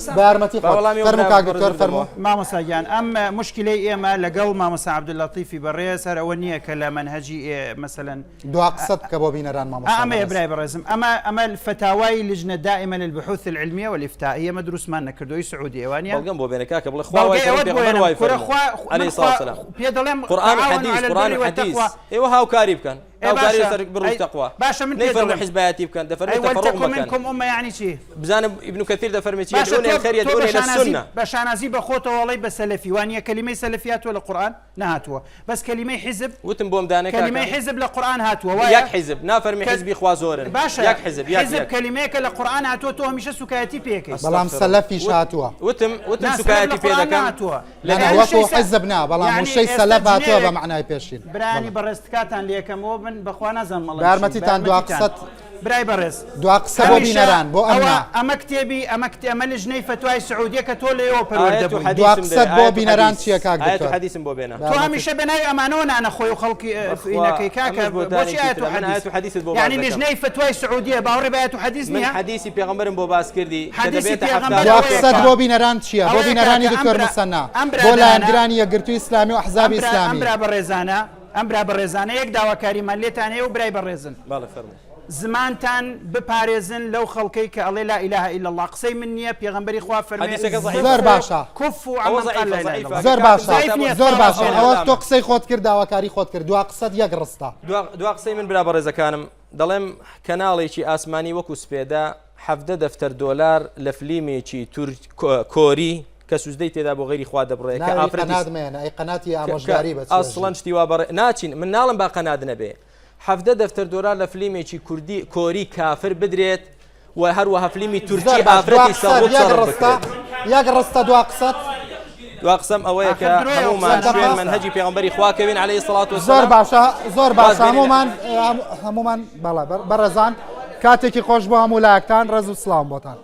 بە بە یارمەتی با خۆت وەڵامی ئەو فەرموو برا کاک دکتۆر بەڕێزم فەرموو بدەمەوە مامۆستا گیان ئەم مشکلەی ئێمە لەگەڵ مامۆستا عەبدوللەتیفی بەڕێز هەر ئەوە نییە کە لە مەنهەجی ئێ مەسەلەن دوا قسەت بکە بۆ بینەران مامۆستا ئەمەیە بەڕێز برای بەڕێزم ئەمە ئەمە فتاوای لجنە دائمە للبحوث العلمیە والإفتاء هي ئێمە دروستمان نەکردووی سعودیە وانە بەڵگەم بۆ بێنە کاکە بڵێ خوا وای بەڵگەی فەرموو ئەوەت بۆ پێغەمبەر هێنم وای کورە فەرموو خوا من عەلەیهی خوا الصلاة والسلام پێ دەڵێم قورئان و تعاونوا حەدیث على قورئان البر و حەدیث والتقوى ئێوە هاوکاری بکەن ئێ هاوکاری باشە لەسەر بڕ و ئەی تەقوا باشە من پێ نەیفەرموو دەڵێم حزبایەتی بکەن ئەی دەفەرموو تەفەڕوق ولتكن مەکەن منكم أمة يعني چی بزانە ابن کەثیر دەفەرمێ چی باشە يدعون تۆ إلى الخير تۆ يدعون بە إلى شانازی السنة بە شانازی بە خۆتەوە ئەڵێی بە سەلەفی وانیە کەلیمەی سەلەفی هاتووە لە قورئان نەهاتووە بەس کەلیمەی حیزب وتم بۆم دانێ کەلیمەی کاکە حیزب لە قورئان هاتووە وایە یەک حیزب نافەرمی کە حیزبی خوا زۆرن باشە یەک حیزب یەک حیزب یەک کەلیمەیەکە لە قورئان هاتووە تۆ هەمیشە سوکایەتی پێ ئەکەی بەڵام استغفر الله سەلەفیش وت هاتووە وتم وتم نا سەلەف لە سوکایەتی پێ قورئان دەکەم نەهاتووە نا نا یعنی وەکو وشەی سە حیزب نا بەڵام یعنی وشەی ئێستا سەلەف هاتووە بە جنێوێک مەعنای پێشین برانی بەڵێ بەڕێز تکاتان لێکەمەوە من بەخوا نازانم بە ئەڵێم چی یارمەتیتان دوا بە یارمەتیتان قسەت. برای بەڕێز دوا قسە بۆ هەمیشە بینەران بۆ ئەوە ئەمنا ئەمە کتێبی ئەمە کتێ ئەمە لجنەی فەتوای سعودیە کە تۆ لێیەوە پەروەردە ئایەت و بووی دوا حەدیثم قسەت دەوێ بۆ ئایەت و بینەران حەدیث چییە کاک ئایەت و دکتۆر حەدیثم بۆ بێنە تۆ بابەتت هەمیشە بە ناوی ئەمانەوە نانەخۆی و خەڵکی بەخوا ئینەکەی کاکە ئەمەش بۆچی بۆتانێکی ئایەت و ترە من حەدیث ئایەت و حەدیثت بۆ باس یعنی دەکەم لجنەی فەتوای سعودیە باوەڕی بە ئایەت و حەدیث من نییە حەدیثی پێغەمبەرم بۆ باس کردی کە حەدیثی دەبێتە پێغەمبەر 72 دوا ئەوەیە قسەت کە فیرقە بۆ بینەران چییە بۆ ئەوەیە بینەرانی کاکە ئەم دکتۆر برا مسەنا ئەم بۆ برادەرانە لایەنگرانی یەکگرتووی ئیسلامی و ئەم ئەحزابی برا ئەم ئیسلامی برا بەڕێزانە ئەم برا بەڕێزانە یەک داواکاریمان لێتان هەیە و برای بەڕێزن بەڵێ فەرموو. زمانتان بپارێزن لەو خەڵکەی کە ئەڵێ لا الە الا اللە قسەی من نیە پێغەمبەری خوا فەرموێ حەدیسەکە زەعیفە زۆر باشە کفوا ئەوە عمن قال زەعیفە لا اله الا زەعیفە اللە زۆر کە کاتم باشە زەعیف زیاتر نیە بۆ زۆر تخوا باشە ڕاستێنە ئەوە تۆ دامە قسەی خۆت کرد داواکاری خۆت کرد دوا قسەت یەک ڕستە دوا دوا قسەی من برا بەڕێزەکانم دەڵێم کەناڵێکی ئاسمانی وەکو سپێدە 17 دەفتەر دۆلار لە فلیمێکی تورک کۆری کە سوزدەی تێدا بۆ غەیری خوا دەبڕێ کە ناوی ئافرەتی قەنات مێنە ئەی قەناتی کە ئامۆژگاری بە چێژی ئەسڵەن شتی وا بەڕێ ناچین من ناڵم با قەنات نەبێ 17 دەفتەر دۆلار لە فلیمێکی کوردی کۆری کافر بدرێت و هەروەها فلیمی تورکی زۆر باش دوا ئافرەتی قسەت سەڕوت یەک سەڕ ڕستە بکرێت. یەک ڕستە دوا قسەت دوا قسەم ئەوەیە کە ئاخر درۆیە ئەو هەموومان قسانە شوێن ڕاستە. مەنهەجی پێغەمبەری خوا کەوین عەلەیهی سڵات زۆر وەسەلام باشە زۆر واز باشە بێنین لە هەموومان هەموومان بەڵێ بەڕێزان کاتێکی خۆش بۆ هەموو لایەکتان ڕێز و سڵاوم بۆتان.